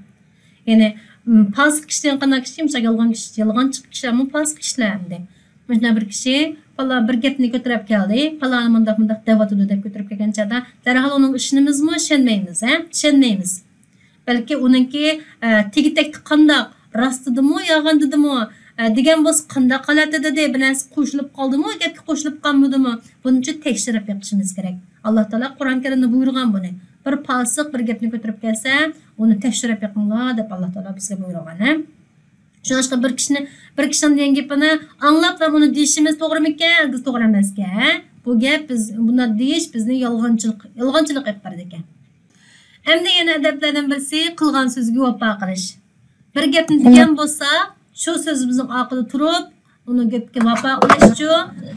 يەنى، م، پاسىق كىشى دېگەن قانداق كىشى؟ مىسال، يالغان كىشى، يالغانچى كىشىلەرمۇ پاسىق كىشىلەر ئەمدى. مۇشۇنداق بىر كىشى، پالان بىر گەپنى كۆتۈرۈپ كەلدى، پالانى مۇنداق، مۇنداق دەۋاتىدۇ دەپ كۆتۈرۈپ كەلگەن چاغدا، دەرھال ئۇنىڭغا ئىشىنىمىزمۇ، ئىشەنمەيمىز، ھە؟ ئىشەنمەيمىز. بەلكى ئۇنىڭكى، ئە، تېگى-تەكتى قانداق، راستىدىمۇ، يالغاندىدىمۇ، ئە، دېگەن بولسا، قانداق ھالەتتە دېدى، بىر نەرسە قوشۇلۇپ قالدىمۇ، گەپكە قوشۇلۇپ قالمىدىمۇ، بۇنىڭ ئۈچۈن تەكشۈرۈپ بېقىشىمىز كېرەك. ئاللا تائالا قۇرئان كەرىمدە بۇيرۇغان بۇنى. بىر پاسىق بىر گەپنى كۆتۈرۈپ كەلسە، ئۇنى تەكشۈرۈپ بېقىڭلار دەپ ئاللا تائالا بىزگە بۇيرۇغان، ھە؟ شۇڭلاشقا بىر كىشىنى، بىر كىشىنىڭ دېگەن گېپىنى ئاڭلاپلا ئۇنى دېيىشىمىز توغرىمىكەن؟ ھەرگىز توغرا ئەمەسكەن، ھە؟ بۇ گەپ بىز، بۇنداق دېيىش بىزنى يالغانچىلىق، يالغانچىلىق ئېلىپ بارىدىكەن. ئەمدى يەنە ئەدەپلەردىن بىرسى، قىلغان سۆزگە ۋاپا قىلىش. بىر گەپنى دېگەن بولساق، شۇ سۆزىمىزنىڭ ئارقىدا تۇرۇپ، ئۇنىڭ گېپىگە ۋاپا قىلىشچۇ،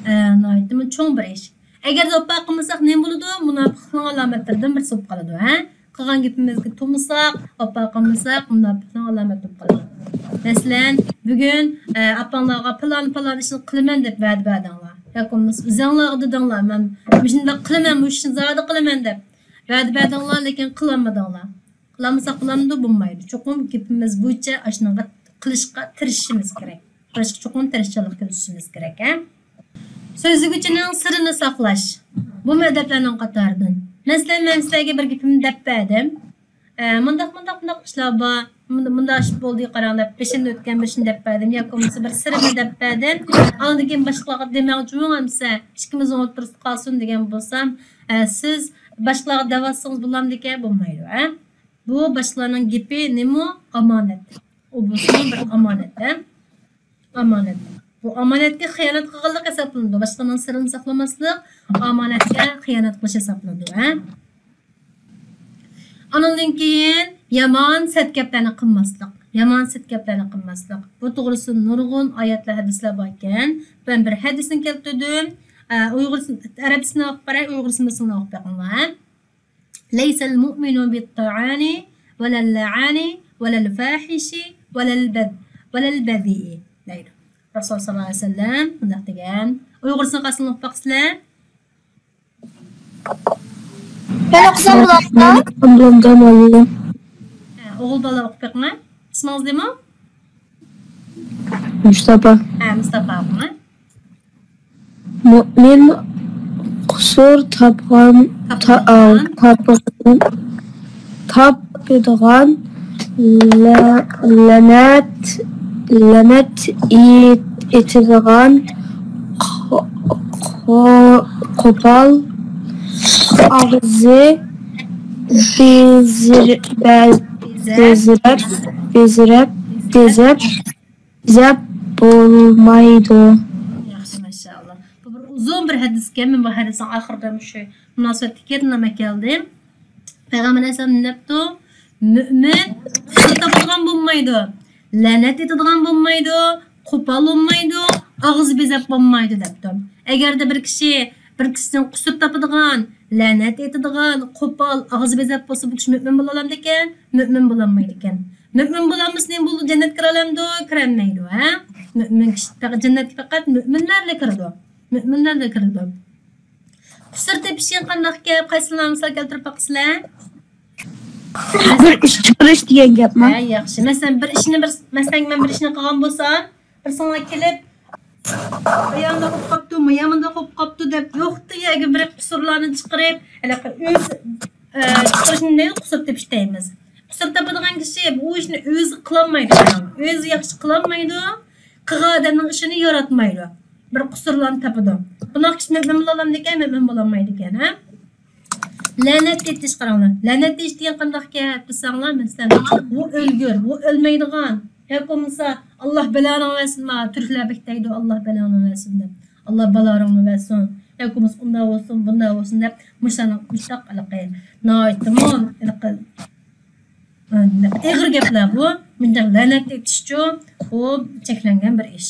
ئە، ناھايىتىمۇ چوڭ بىر ئىش. ئەگەر ۋاپا قىلمىساق، نېمە بولىدۇ؟ مۇناپىقلىقنىڭ ئالامەتلىرىدىن بىرسى بولۇپ قالىدۇ، ھە؟ قىلغان گېپىمىزگە تۇرمىساق، ۋاپا قىلمىساق، مۇناپىقنىڭ ئالامەت بولۇپ قالىدۇ. مەسىلەن، بۈگۈن، ئە، ئاپاڭلارغا پالان، پالان ئىشنى قىلىمەن دەپ ۋەدە بەردىڭلار. ياكى بولمىسا ئۆزۈڭلارغا دېدىڭلار، مەن مۇشۇنداق قىلىمەن، مۇشۇ ئىشنى زادى قىلىمەن دەپ ۋەدە بەردىڭلار، لېكىن قىلالمىدىڭلار. قىلالمىساق قىلامدۇ؟ بولمايدۇ. چوقۇم گېپىمىز بويىچە ئاشۇنىڭغا قىلىشقا تىرىشىشىمىز كېرەك. قىلىشقا چوقۇم تىرىشچانلىق كۆرسىتىشىمىز كېرەك، ھە؟ سۆزلىگۈچىنىڭ سىرىنى ساقلاش. بۇمۇ ئەدەپلەرنىڭ قاتارىدىن. مەسىلەن، مەن سىلەرگە بىر گېپىمنى دەپ بەردىم. ئە، مۇنداق، مۇنداق، مۇنداق ئىشلار بار. مۇندا-، مۇنداق ئىش بولدى، قاراڭ دەپ، بېشىمدىن ئۆتكەن بىر ئىشنى دەپ بەردىم. ياكى بولمىسا بىر سىرىمنى دەپ بەردىم. ئاندىن كېيىن باشقىلارغا دېمەڭچۇ، ئەمسە ئىككىمىزنىڭ ئوتتۇرىسىدا قالسۇن دېگەن بولسام، ئە، سىز باشقىلارغا دەۋاتسىڭىز بولامدىكەن؟ بولمايدۇ، ھە؟ بۇ باشقىلارنىڭ گېپى نېمە؟ ئامانەت. ئۇ بولسىمۇ بىر ئامانەت، ھە؟ ئامانەت. بۇ ئامانەتكە خىيانەت قىلغانلىق ھېسابلىنىدۇ. باشقىنىڭ سىرىنى ساقلىماسلىق ئامانەتكە خىيانەت قىلىش ھېسابلىنىدۇ، ھە؟ ئانىڭدىن كېيىن يامان سەت گەپلەرنى قىلماسلىق. يامان سەت گەپلەرنى قىلماسلىق. بۇ توغرىسىدا نۇرغۇن ئايەتلەر، ھەدىسلەر باركەن. مەن بىر ھەدىسنى كەلتۈردۈم. ئە، ئۇيغۇرچىسىنى، ئەرەبچىسىنى ئوقۇپ بېرەي، ئۇيغۇرچىسىنى بىلسىڭلار ئوقۇپ بېقىڭلار، ھە؟ ليس المؤمن بالطعان ولا اللعان ولا الفاحش ولا البذ-، ولا البذيء دەيدۇ. رەسۇل ساللاللاھۇ ئەلەيھى ۋەسەللەم مۇنداق دېگەن. ئۇيغۇرچىسىنى قايسىنى ئوقۇپ باقىسىلەر؟ مەن ئوقۇسام بولامدۇ؟ مەن ئوقۇسام بولامدۇ، مۇئەللىم؟ ھە، ئوغۇل بالا ئوقۇپ بېقىڭە. ئىسمىڭىز نېمە؟ مۇستاپا. ھە، مۇستاپا ئوقۇڭە. مۆمىن قۇسۇر تاپقان، تا-، تاپىدىغان، تاپىدىغان، لە-، لەنەت، لەنەت ئېيت-، ئېيتىدىغان، قو-، قو-، قوپال، ئاغزى بېزىر-، بە-، بېزىرەپ، بېزىرەپ، بېزەپ، بىزەپ بولمايدۇ. ياخشى، ماشائاللا. بۇ بىر ئۇزۇن بىر ھەدىسكەن. مەن بۇ ھەدىسنىڭ ئاخىرىدا مۇشۇ مۇناسىۋەتلىك يەردىن ئەكەلدىم. پەيغەمبەر ئەلەيھىسسالام نېمە دەپتۇ؟ مۆمىن قۇسۇر تاپىدىغان بولمايدۇ، لەنەت ئېيتىدىغان بولمايدۇ، قوپال بولمايدۇ، ئاغزى بېزەپ بولمايدۇ دەپتۇ. ئەگەردە بىر كىشى، بىر كىشىدىن قۇسۇر تاپىدىغان، لەنەت ئېيتىدىغان، قوپال، ئاغزى بېزەپ بولسا، بۇ كىشى مۆمىن بولالامدىكەن؟ مۆمىن بولالمايدىكەن. مۆمىن بولالمىسا نېمە بولىدۇ؟ جەننەتكە كىرەلەمدۇ؟ كىرەلمەيدۇ، ھە؟ مۆمىن كىشى پەقەت جەننەتكە پەقەت مۆمىنلەرلا كىرىدۇ. مۆمىنلەرلا كىرىدۇ. قۇسۇر تېپىشكە قانداق گەپ؟ قايسىلار مىسال كەلتۈرۈپ باقىسىلەر؟ بىر ئىش چىقىرىش دېگەن گەپمۇ؟ ھە، ياخشى. مەسىلەن، بىر ئىشنى بىر، مەسىلەن، مەن بىر ئىشنى قىلغان بولسام، بىرسىڭلار كېلىپ، ئايالىڭدا قوپ قاپتۇ، مۇيامىندا قوپ قاپتۇ دەپ، يوقتىن يەرگە بىر قۇسۇرلارنى چىقىرىپ، ھېلىقى ئۆز، ئە، چىقىرىشنى نېمە قۇسۇر تېپىش دەيمىز. قۇسۇر تاپىدىغان كىشى بۇ ئىشنى ئۆزى قىلالمايدۇ. ئۆزى ياخشى قىلالمايدۇ. قىلغان ئادەمنىڭ ئىشىنى ياراتمايدۇ. بىر قۇسۇرلارنى تاپىدۇ. بۇنداق كىشى مۆمىن بولالامدىكەن؟ مۆمىن بولالمايدىكەن، ھە؟ لەنەت ئېيتىش، قاراڭلار. لەنەت ئېيتىش دېگەن قانداق گەپ دېسەڭلار، مەسىلەن، بۇ ئۆلگۈر، بۇ ئۆلمەيدىغان. ياكى بولمىسا، «ئاللا بەلاڭنى بەرسۇن»، ما، تۈركلەر بەك دەيدۇ، «ئاللا بەلاڭنى بەرسۇن» دەپ. «ئاللا بالاڭنى بەرسۇن.» ياكى بولمىسا، «ئۇنداق بولسۇن، بۇنداق بولسۇن» دەپ، مۇشۇلارنىڭ مۇشۇنداق ھېلىقى ناھايىتىمۇ ھېلىقى ئېغىر گەپلەر بۇ. مۇنداق لەنەت ئېيتىشچۇ، بۇ چەكلەنگەن بىر ئىش.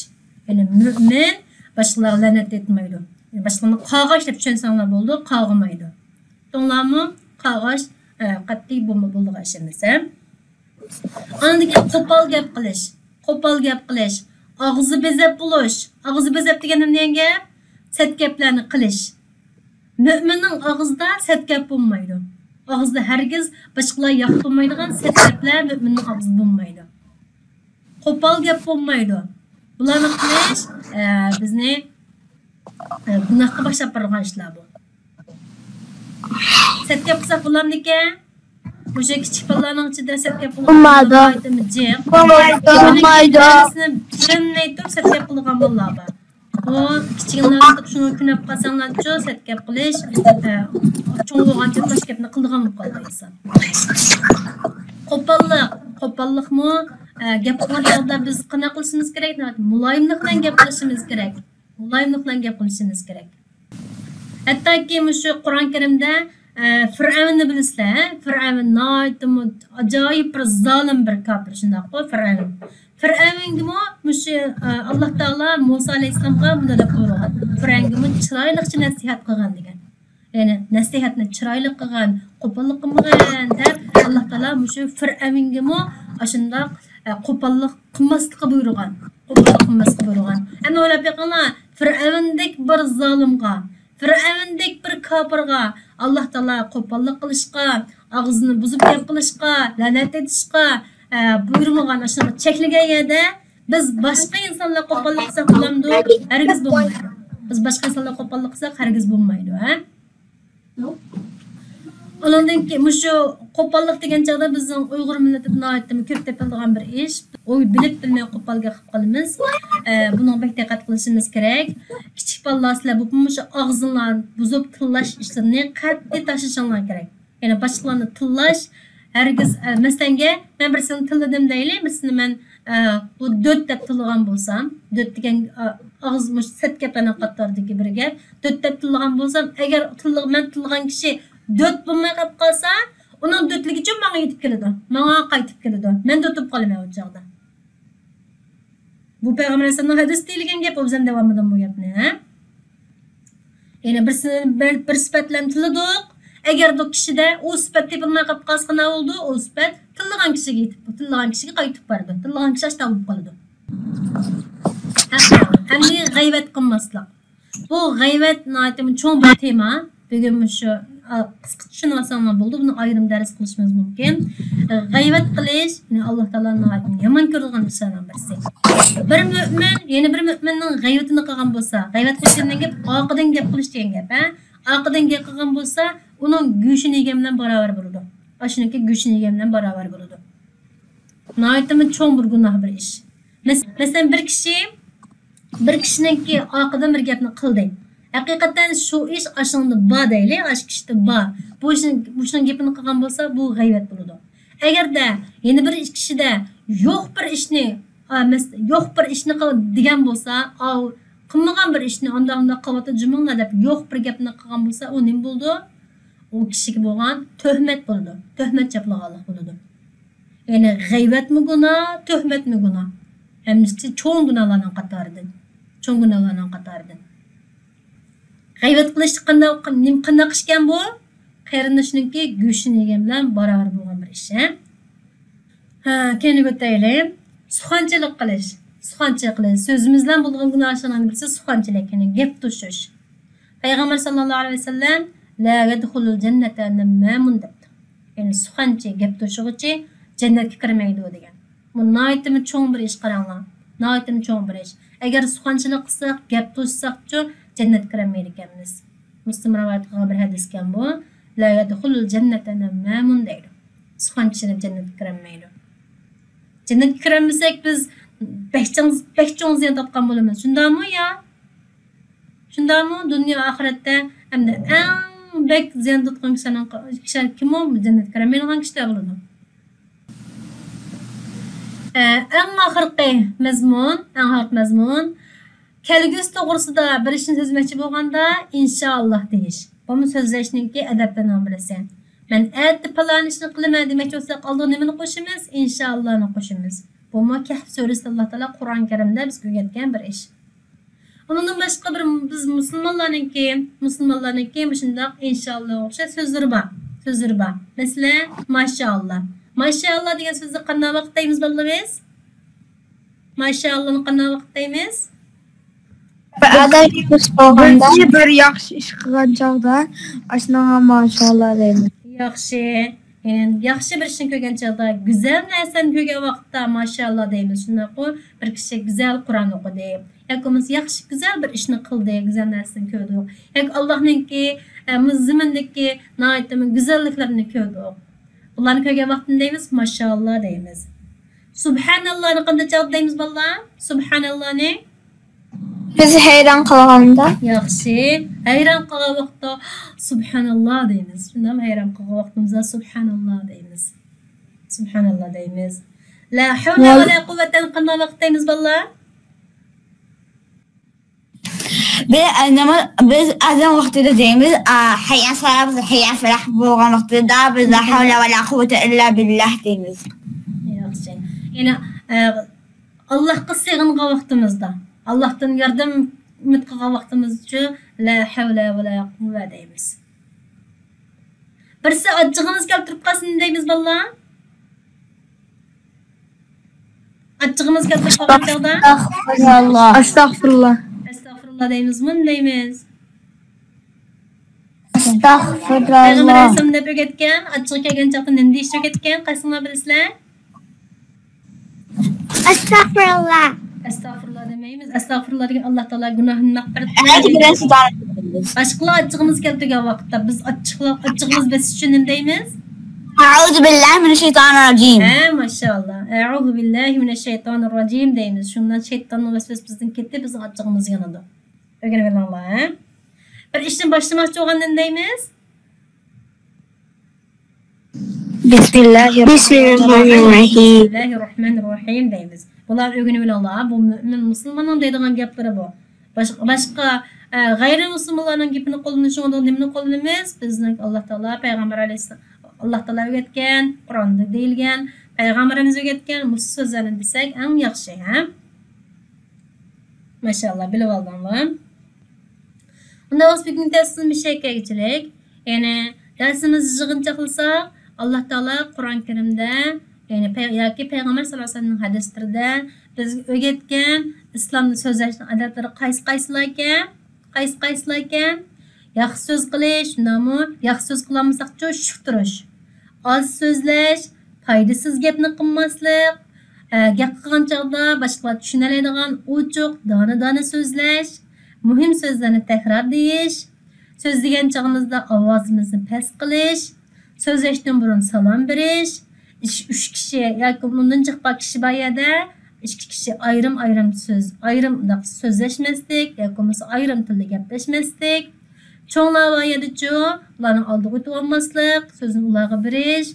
يەنى مۆمىن باشقىلارغا لەنەت ئېيتمايدۇ. يەنى باشقىلارنى قارغاش دەپ چۈشەنسەڭلار بولىدۇ، قارغىمايدۇ. ئۇقتۇڭلارمۇ؟ قارغاش، ئە، قەتئىي بولما-، بولىدىغان ئىش ئەمەس، ھە؟ ئاندىن كېيىن قوپال گەپ قىلىش. قوپال گەپ قىلىش. ئاغزى بېزەپ بولۇش. ئاغزى بېزەپ دېگەن نېمە دېگەن گەپ؟ سەت گەپلەرنى قىلىش. مۆمىننىڭ ئاغزىدا سەت گەپ بولمايدۇ. ئاغزىدا ھەرگىز باشقىلار ياقتۇرمايدىغان سەت گەپلەر مۆمىننىڭ ئاغزىدا بولمايدۇ. قوپال گەپ بولمايدۇ. بۇلارنى قىلىش، ئە، بىزنى، ئە، گۇناھقا باشلاپ بارىدىغان ئىشلار بۇ. سەت گەپ قىلساق بولامدىكەن؟ مۇشۇ كىچىك بالىلارنىڭ ئىچىدە سەت گەپ قىلغان بولمايدۇ. جىق. بولمايدۇ. بولمايدۇ. مەنىسىنى بىلمەي تۇرۇپ سەت گەپ قىلىدىغان بالىلار بار. ئۇ كىچىكىڭلارنى تۇتۇپ شۇنى كۈنەپ قالساڭلارچۇ، سەت گەپ قىلىش، ئە، چوڭ بولغانچە باشقا گەپنى قىلىدىغان بولۇپ قالىدۇ ئىنسان. قوپاللىق، قوپاللىقمۇ، ئە، گەپ قىلغان چاغدا بىز قانداق قىلىشىمىز كېرەك؟ مۇلايىملىق بىلەن گەپ قىلىشىمىز كېرەك. مۇلايىملىق بىلەن گەپ قىلىشىمىز كېرەك. ھەتتاكى مۇشۇ قۇرئان كەرىمدە، ئە، فىرئەۋننى بىلىسىلەر، ھە؟ فىرئەۋن ناھايىتىمۇ ئاجايىپ بىر زالىم بىر كاپىر، شۇنداققۇ؟ فىرئەۋن. فىرئەۋنگىمۇ مۇشۇ، ئە، ئاللا تائالا مۇسا ئەلەيھىسسالامغا مۇنداق دەپ بۇيرۇغان. فىرئەۋنگىمۇ چىرايلىقچە نەسىھەت قىلغان دېگەن. يەنى نەسىھەتنى چىرايلىق قىلغان، قوپاللىق قىلمىغان دەپ، ئاللا تائالا مۇشۇ فىرئەۋنگىمۇ ئاشۇنداق، ئە، قوپاللىق قىلماسلىققا بۇيرۇغان. قوپاللىق قىلماسلىققا بۇيرۇغان. ئەمدى ئويلاپ بېقىڭلار، فىرئەۋندەك بىر زالىمغا، فىرئەۋندەك بىر كاپىرغا ئاللا تائالا قوپاللىق قىلىشقا، ئاغزىنى بۇزۇپ گەپ قىلىشقا، لەنەت ئېيتىشقا، ئە، بۇيرۇمىغان، ئاشۇنى چەكلىگەن يەردە بىز باشقا ئىنسانلار قوپاللىق قىلساق بولامدۇ؟ ھەرگىز بولمايدۇ. بىز باشقا ئىنسانلار قوپاللىق قىلساق ھەرگىز بولمايدۇ، ھە؟ ئۇنىڭدىن كېيىن مۇشۇ قوپاللىق دېگەن چاغدا بىزنىڭ ئۇيغۇر مىللىتىدە ناھايىتىمۇ كۆپ تېپىلىدىغان بىر ئىش. ئۇ بىلىپ بىلمەي قوپال گەپ قىلىپ قالىمىز. ئە، بۇنىڭغا بەك دىققەت قىلىشىمىز كېرەك. كىچىك بالىلار سىلەر بولۇپمۇ مۇشۇ ئاغزىڭلار بۇزۇپ تىللاش ئىشلىرىنى قەتئىي تاشلىشىڭلار كېرەك. يەنى باشقىلارنى تىللاش ھەرگىز، ئە، مەسىلەنگە، مەن بىرسىنى تىللىدىم دەيلى، بىرسىنى مەن، ئە، بۇ دۆت دەپ تىللىغان بولسام، دۆت دېگەن، ئە، ئاغزى مۇشۇ سەت گەپلەرنىڭ قاتارىدىكى بىر گەپ. دۆت دەپ تىللىغان بولسام، ئەگەر تىللىغ-، مەن تىللىغان كىشى دۆت بولماي قېلىپ قالسا، ئۇنىڭ دۆتلۈكىچۇ ماڭا يېتىپ كېلىدۇ، ماڭا قايتىپ كېلىدۇ. مەن دۆت بولۇپ قالىمەن ئۇ چاغدا. بۇ پەيغەمبەر ئەلەيھىسسالامنىڭ ھەدىسىدە دېيىلگەن گەپ، ئوبزەم داۋامىدىن بۇ گەپنى، ھە؟ يەنى بىرسى، بىر، بىر سۈپەت بىلەن تىللىدۇق. ئەگەر بۇ كىشىدە ئۇ سۈپەت تېپىلماي قېلىپ قالسا، نېمە بولىدۇ؟ ئۇ سۈپەت تىللىغان كىشىگە يېتىپ، تىللىغان كىشىگە قايتىپ بارىدۇ. تىللىغان كىشى ئاشۇنداق بولۇپ قالىدۇ. ھە، ئەمدى غەيۋەت قىلماسلىق. بۇ غەيۋەت ناھايىتى چوڭ بىر تېما. بۈگۈن مۇشۇ، ئا، قىسقىچە چۈشىنىۋالساڭلار بولدى. بۇنى ئايرىم دەرس قىلىشىمىز مۇمكىن. غەيۋەت قىلىش، يەنى ئاللا تائالا ناھايىتى يامان كۆرىدىغان ئىشلارنىڭ بىرسى. بىر مۆمىن يەنە بىر مۆمىننىڭ غەيۋىتىنى قىلغان بولسا، غەيۋەت قىلىش دېگەن گەپ ئارقىدىن گەپ قىلىش دېگەن گەپ، ھە؟ ئارقىدىن گەپ قىلغان بولسا، ئۇنىڭ گۆشىنى يېگەن بىلەن باراۋەر بولىدۇ. ئاشۇنىڭكى گۆشىنى يېگەن بىلەن باراۋەر بولىدۇ. ناھايىتىمۇ چوڭ بىر گۇناھ بىر ئىش. مەس-، مەسىلەن، بىر كىشى، بىر كىشىنىڭكى ئارقىدىن بىر گەپنى قىلدى. ھەقىقەتەن شۇ ئىش ئاشۇنىڭدا بار دەيلى، ئاشۇ كىشىدە بار. بۇ ئىشنى، مۇشۇنىڭ گېپىنى قىلغان بولسا، بۇ غەيۋەت بولىدۇ. ئەگەردە يەنە بىر كىشىدە يوق بىر ئىشنى، ئا، مەس-، يوق بىر ئىشنى قىل دېگەن بولسا، ئاۋۇ قىلمىغان بىر ئىشنى ئانداق-مۇنداق قىلىۋاتىدۇ، جۇمۇڭلار دەپ يوق بىر گەپنى قىلغان بولسا، ئۇ نېمە بولىدۇ؟ ئۇ كىشىگە بولغان تۆھمەت بولىدۇ. تۆھمەت چاپلىغانلىق بولىدۇ. يەنى غەيۋەتمۇ گۇناھ، تۆھمەتمۇ گۇناھ. ھەممىسى چوڭ گۇناھلارنىڭ قاتارىدىن. چوڭ گۇناھلارنىڭ قاتارىدىن. غەيۋەت قىلىش قانداق، نېمە، قانداق ئىشكەن بۇ؟ قېرىندىشىنىڭكى گۆشىنى يېگەن بىلەن باراۋەر بولغان بىر ئىش، ھە؟ ھە، كەينىگە ئۆتەيلى. سۇخەنچىلىك قىلىش. سۇخەنچىلىك قىلىش. سۆزىمىز بىلەن بولىدىغان گۇناھ ئىشلارنىڭ بىرسى سۇخەنچىلىك، يەنى گەپ توشۇش. پەيغەمبەر ساللاللاھۇ ئەلەيھى ۋەسەللەم، «لا يەدخۇلۇل جەننەتە نەممامۇن» دەپتۇ. يەنى سۇخەنچى، گەپ توشۇغۇچى جەننەتكە كىرمەيدۇ دېگەن. بۇ ناھايىتىمۇ چوڭ بىر ئىش، قاراڭلار. ناھايىتىمۇ چوڭ بىر ئىش. ئەگەر سۇخەنچىلىك قىلساق، گەپ توشساقچۇ، جەننەتكە كىرەلمەيدىكەنمىز. مۇسلىم رىۋايەت قىلغان بىر ھەدىسكەن بۇ. «لا يەدخۇلۇل جەننەتە نەممامۇن» دەيدۇ. سۇخەنچىلىك جەننەتكە كىرەلمەيدۇ. جەننەتكە كىرەلمىسەك، بىز بەك چوڭ، بەك چوڭ زىيان تارتقان بولىمىز. شۇنداقمۇ يا؟ شۇنداقمۇ؟ دۇنيا ئاخىرەتتە ھەمدە ئەڭ بەك زىيان تارتقان كىشىلەرنىڭ، كىشىلەر كىمۇ؟ جەننەتكە كىرەلمەيدىغان كىشىلەر بولىدۇ. ئە، ئەڭ ئاخىرقى مەزمۇن، ئەڭ ئاخىرقى مەزمۇن. كەلگۈسى توغرىسىدا بىر ئىشنى سۆزلىمەكچى بولغاندا، ئىنشائاللا دېيىش. بۇمۇ سۆزلەشنىڭكى ئەدەپلىرىنىڭ بىرسى. مەن ئەتە پالان ئىشنى قىلىمەن دېمەكچى بولساق، ئالدىغا نېمىنى قوشىمىز؟ ئىنشائاللانى قوشىمىز. بۇمۇ كەھف سۈرىسىدە ئاللا تائالا قۇرئان كەرىمدە بىزگە ئۆگەتكەن بىر ئىش. ئۇنىڭدىن باشقا بىر بىز مۇسۇلمانلارنىڭكى، مۇسۇلمانلارنىڭكى مۇشۇنداق ئىنشائاللاغا ئوخشاش سۆزلىرى بار. سۆزلىرى بار. مەسىلەن، ماشائاللا. ماشائاللا دېگەن سۆزنى قانداق ۋاقىت دەيمىز، بالىلىرىمىز؟ ماشائاللانى قانداق ۋاقىت دەيمىز؟ بىر ئادەم كۆپ بولغاندا. بىر، بىر ياخشى ئىش قىلغان چاغدا ئاشۇنىڭغا ماشائاللا دەيمىز. ياخشى. يەنى ياخشى بىر ئىشنى كۆرگەن چاغدا، گۈزەل نەرسىنى كۆرگەن ۋاقىتتا ماشائاللا دەيمىز. شۇنداققۇ، بىر كىشى گۈزەل قۇرئان ئوقۇدى ياكى بولمىسا ياخشى، گۈزەل بىر ئىشنى قىلدى، گۈزەل نەرسىنى كۆردۇق ياكى ئاللانىڭكى، ئە، مۇ-، زېمىندىكى ناھايىتى گۈزەللىكلىرىنى كۆردۇق. بۇلارنى كۆرگەن ۋاقتىدا دەيمىز، ماشائاللا دەيمىز. سۇبھاناللانى قانداق چاغدا دەيمىز، بالىلار؟ سۇبھاناللانى؟ بىز ھەيران قالغاندا. ياخشى. ھەيران قالغان ۋاقىتتا سۇبھاناللا دەيمىز. شۇنداقمۇ؟ ھەيران قالغان ۋاقتىمىزدا سۇبھاناللا دەيمىز. سۇبھاناللا دەيمىز. لا ھەۋلە ۋە لا قۇۋۋەتەنى قانداق ۋاقىت دەيمىز، بالىلار؟ بىز، ئە، نېمە، بىز ئەزان ۋاقتىدا دەيمىز، ئە، ھەييە سالا، ھەييە فەلاھ بولغان ۋاقتىدا بىز لا ھەۋلە ۋە لا قۇۋۋەتە ئىللا بىللاھ دەيمىز. ياخشى. يەنە، ئە، ئاللاھقا سېغىنغان ۋاقتىمىزدا، ئاللاھتىن ياردەم ئۈمىد قىلغان ۋاقتىمىزچۇ، لا ھەۋلە ۋە لا قۇۋۋە دەيمىز. بىرسى ئاچچىقىمىز كەلتۈرۈپ قالسا نېمە دەيمىز، بالىلار؟ ئاچچىقىمىز كەلتۈرۈپ قالغان چاغدا ئەستەغپىرۇللا. ئەستەغپىرۇللا. ئەستەغپىرۇللا دەيمىزمۇ، نېمە دەيمىز؟ ئەستەغپىرۇللا. پەيغەمبەر ئەلەيھىسسالام دەپ ئۆگەتكەن، ئاچچىقى كەلگەن چاغدا نېمە دېيىشنى ئۆگەتكەن؟ قايسىڭلار بىلىسىلەر؟ ئەستەغپىرۇللا. ئەستەغپىرۇللا دېمەيمىز. ئەستەغپىرۇللا دېگەن ئاللا تائالا گۇناھىنى مەغپىرەت قىلىدۇ. باشقىلار ئاچچىقىمىز كەلتۈرگەن ۋاقىتتا بىز ئاچچىقلا-، ئاچچىقىمىز بېسىش ئۈچۈن نېمە دەيمىز؟ ئەئۇزۇ بىللاھى مىنەششەيتانىرراجىم. ھە، ماشائاللا. ئەئۇزۇ بىللاھى مىنەششەيتانىرراجىم دەيمىز. شۇنىڭ بىلەن شەيتاننىڭ ۋەسۋەسىسىدىن كېتىپ بىزنىڭ ئاچچىقىمىز يانىدۇ. ئۆگىنىۋېلىڭلار، ھە؟ بىر ئىشنى باشلىماقچى بولغاندا نېمە دەيمىز؟ بىسمىللاھىررەھمانىررەھىم. بىسمىللاھىررەھمانىررەھىم دەيمىز. بۇلارنى ئۆگىنىۋېلىڭلار. بۇ مۆمىن مۇسۇلماننىڭ دەيدىغان گەپلىرى بۇ. باشقا، باشقا، ئە، غەيرىي مۇسۇلمانلارنىڭ گېپىنى قوللىنىشىڭدا نېمىنى قوللىنىمىز؟ بىزنىڭ ئاللا تائالا، پەيغەمبەر ئەلەيھىسسالام، ئاللا تائالا ئۆگەتكەن، قۇرئاندا دېيىلگەن، پەيغەمبىرىمىز ئۆگەتكەن مۇشۇ سۆزلەرنى دېسەك ئەڭ ياخشى، ھە؟ ماشائاللا، بىلىۋالدىڭلار. ئۇنداق بولسا بۈگۈنكى دەرسىمىز مۇشۇ يەرگىچىلىك. يەنى دەرسىمىزنى يىغىنچاقلىساق، ئاللا تائالا قۇرئان كەرىمدە، يەنى پەي-، ياكى پەيغەمبەر ساللاللاھۇ ئەلەيھى ۋەسەللەمنىڭ ھەدىسلىرىدە بىزگە ئۆگەتكەن ئىسلامدا سۆزلەشنىڭ ئادەتلىرى قايسى قايسىلاركەن؟ قايسى قايسىلاركەن؟ ياخشى سۆز قىلىش، شۇنداقمۇ؟ ياخشى سۆز قىلالمىساقچۇ شۈك تۇرۇش. ئاز سۆزلەش، پايدىسىز گەپنى قىلماسلىق، ئە، گەپ قىلغان چاغدا باشقىلار چۈشىنەلەيدىغان ئوچۇق، دانە-دانە سۆزلەش، مۇھىم سۆزلەرنى تەكرار دېيىش، سۆزلىگەن چېغىمىزدا ئاۋازىمىزنى پەس قىلىش، سۆزلەشتىن بۇرۇن سالام بېرىش، ئۈچ، ئۈچ كىشى ياكى ئۇندىن جىق بار كىشى بار يەردە ئىككى كىشى ئايرىم-ئايرىم سۆز، ئايرىم ئۇنداق سۆزلەشمەسلىك ياكى بولمىسا ئايرىم تىلدا گەپلەشمەسلىك. چوڭلار بار يەردىچۇ، ئۇلارنىڭ ئالدىغا ئۆتۈۋالماسلىق، سۆزنى ئۇلارغا بېرىش.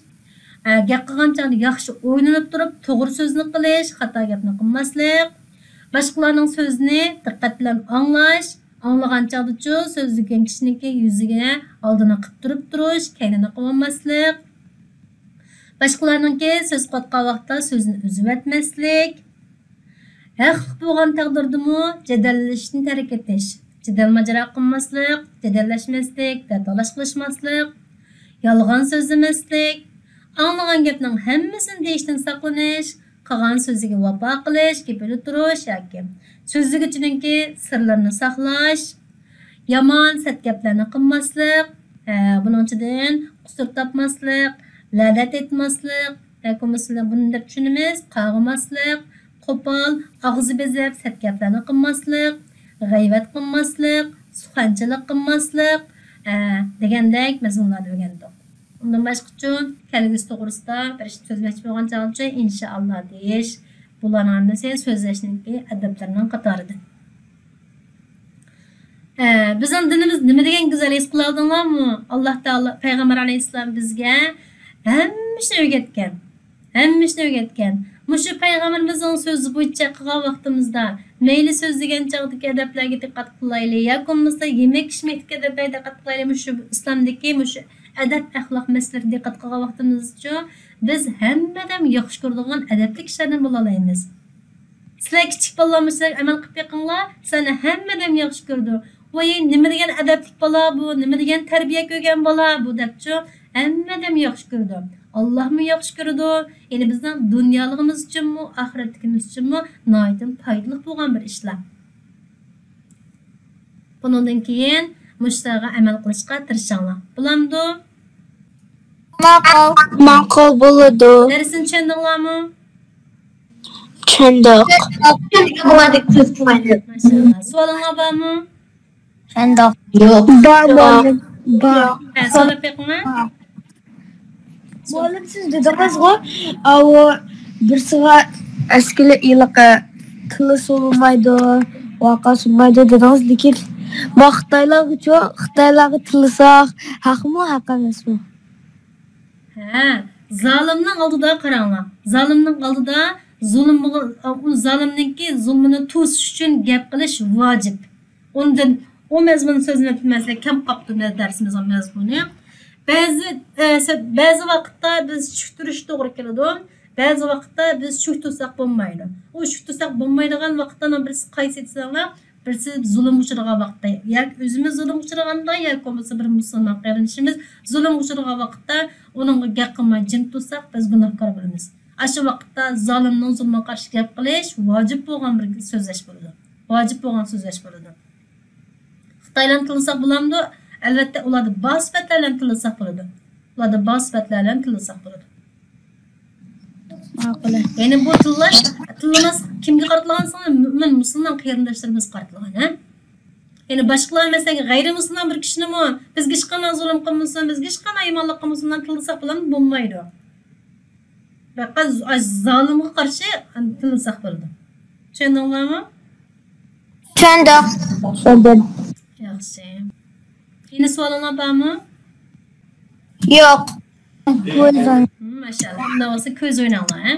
ئە، گەپ قىلغان چاغدا ياخشى ئويلىنىپ تۇرۇپ، توغرا سۆزنى قىلىش، خاتا گەپنى قىلماسلىق. باشقىلارنىڭ سۆزىنى دىققەت بىلەن ئاڭلاش، ئاڭلىغان چاغدىچۇ، سۆزلىگەن كىشىنىڭكى يۈزىگە ئالدىنى قىپ تۇرۇپ تۇرۇش، كەينىنى قىلىۋالماسلىق. باشقىلارنىڭكى سۆز قىلىۋاتقان ۋاقىتتا سۆزىنى ئۈزۈۋەتمەسلىك. ھەقلىق بولغان تەقدىردىمۇ جېدەللىشىشنى تەرك ئېتىش. جېدەل ماجىرا قىلماسلىق، جېدەللەشمەسلىك، دەتالاش قىلىشماسلىق، يالغان سۆزلىمەسلىك، ئاڭلىغان گەپنىڭ ھەممىسىنى دېيىشتىن ساقلىنىش، قىلغان سۆزىگە ۋاپا قىلىش، گېپىدە تۇرۇش ياكى سۆزلىگۈچىنىڭكى سىرلىرىنى ساقلاش، يامان سەت گەپلەرنى قىلماسلىق، ھە، بۇنىڭ ئىچىدىن قۇسۇر تاپماسلىق، لەنەت ئېيتماسلىق، ياكى بولمىسا بۇنى دەپ چۈشىنىمىز، قارغىماسلىق، قوپال، ئاغزى بېزەپ سەت گەپلەرنى قىلماسلىق، غەيۋەت قىلماسلىق، سۇخەنچىلىك قىلماسلىق، ھە، دېگەندەك مەزمۇنلارنى ئۆگەندۇق. ئۇندىن باشقىچۇ، كەلگۈسى توغرىسىدا بىر ئىش سۆزلەشمەك بولغان چاغدىچۇ، ئىنشائاللا دېيىش، بۇلارنىڭ ھەممىسى سۆزلەشنىڭكى ئەدەپلىرىنىڭ قاتارىدىن. ھە، بىزنىڭ دىنىمىز نېمە دېگەن گۈزەل، ھېس قىلالدىڭلارمۇ؟ ئاللا تائالا، پەيغەمبەر ئەلەيھىسسالام بىزگە ھەممە ئىشنى ئۆگەتكەن. ھەممە ئىشنى ئۆگەتكەن. مۇشۇ پەيغەمبىرىمىزنىڭ سۆزى بويىچە قىلغان ۋاقتىمىزدا، مەيلى سۆزلىگەن چاغدىكى ئەدەپلەرگە دىققەت قىلايلى، ياكى بولمىسا يېمەك ئىچمەكتىكى ئەدەپلەرگە دىققەت قىلايلى، مۇشۇ ئىسلامدىكى مۇشۇ ئەدەپ ئەخلاق مەسىلىلىرىگە دىققەت قىلغان ۋاقتىمىزدىچۇ، بىز ھەممە ئادەم ياخشى كۆرىدىغان ئەدەپلىك كىشىلەردىن بولالايمىز. سىلەر كىچىك بالىلارمۇ سىلەر ئەمەل قىلىپ بېقىڭلار، سىلەرنى ھەممە ئادەم ياخشى كۆرىدۇ. ۋاي، نېمە دېگەن ئەدەپلىك بالا بۇ، نېمە دېگەن تەربىيە كۆرگەن بالا بۇ دەپچۇ، ھەممە ئادەم ياخشى كۆرىدۇ. ئاللاھمۇ ياخشى كۆرىدۇ. يەنى بىزنىڭ دۇنيالىقىمىز ئۈچۈنمۇ، ئاخىرەتلىكىمىز ئۈچۈنمۇ ناھايىتى پايدىلىق بولغان بىر ئىشلار. بۇنىڭدىن كېيىن مۇشۇلارغا ئەمەل قىلىشقا تىرىشىڭلار. بولامدۇ؟ ماقۇل. ماقۇل بولىدۇ. دەرسنى چۈشەندىڭلارمۇ؟ چۈشەندۇق. ماشائاللا. سوئالىڭلار بارمۇ؟ چۈشەندۇق. يوق. بار، مۇئەللىم. بار. ھە، سوراپ بېقىڭلار. مۇئەللىم، سىز دېدىڭىزغۇ، ئاۋۇ بىرسىغا ئەسكىلى ئېلىقى تىللىسا بولمايدۇ، ۋاقا سۇنمايدۇ دېدىڭىز، لېكىن ما خىتايلارغىچۇ، خىتايلارغا تىللىساق ھەقمۇ، ھەق ئەمەسمۇ؟ ھە، زالىمنىڭ ئالدىدا قاراڭلار. زالىمنىڭ ئالدىدا زۇلۇم، ئۇ زالىمنىڭكى زۇلمىنى توسۇش ئۈچۈن گەپ قىلىش ۋاجىپ. ئۇندىن ئۇ مەزمۇن سۆزىنى مەسىلەن كەم قاپتۇ دەرسىمىزنىڭ مەزمۇنى. بەزى، ئە، سە-، بەزى ۋاقىتتا بىز چۈشتۈرۈش توغرا كېلىدۇ. بەزى ۋاقىتتا بىز چۈشتۈرسەك بولمايدۇ. ئۇ چۈشتۈرسەك بولمايدىغان ۋاقىتلارنىڭ بىرسى قايسى دېسەڭلار، بىرسى زۇلۇمغا ئۇچرىغان ۋاقىتتا، ياكى ئۆزىمىز زۇلۇمغا ئۇچرىغاندا، ياكى بولمىسا بىر مۇسۇلمان قېرىندىشىمىز زۇلۇمغا ئۇچرىغان ۋاقىتتا ئۇنىڭغا گەپ قىلماي جىم تۇرساق، بىز گۇناھكار بولىمىز. ئاشۇ ۋاقىتتا زالىمنىڭ زۇلمىغا قارشى گەپ قىلىش ۋاجىپ بولغان بىر سۆزلەش بولىدۇ. ۋاجىپ بولغان سۆزلەش بولىدۇ. خىتايلارنى تىللىساق بولامدۇ؟ ئەلۋەتتە، ئۇلاردا بار سۈپەتلەر بىلەن تىللىساق بولىدۇ. ئۇلاردا بار سۈپەتلەر بىلەن تىللىساق بولىدۇ. ماقۇل. يەنى بۇ تىللاش، تىللىماس كىمگە قارىتىلغان دېسىڭىز، مۆمىن مۇسۇلمان قېرىنداشلىرىمىزغا قارىتىلغان، ھە؟ يەنى باشقىلار، مەسىلەن، غەيرىي مۇسۇلمان بىر كىشىنىمۇ، بىزگە ھېچقانداق زۇلۇم قىلمىسۇن، بىزگە ھېچقانداق يامانلىق قىلمىسۇن دەپ تىللىساق بولامدۇ؟ بولمايدۇ. پەقەت ز-، ئاش-، زالىمغا قارشى تىللىساق بولىدۇ. چۈشەندىڭلارمۇ؟ چۈشەندۇق. چۈشەندىم. ياخشى. يەنە سوئالىڭلار بارمۇ؟ يوق. كويز ئويناڭ. ماشائاللا. ئۇنداق بولسا كويز ئويناڭلار، ھە؟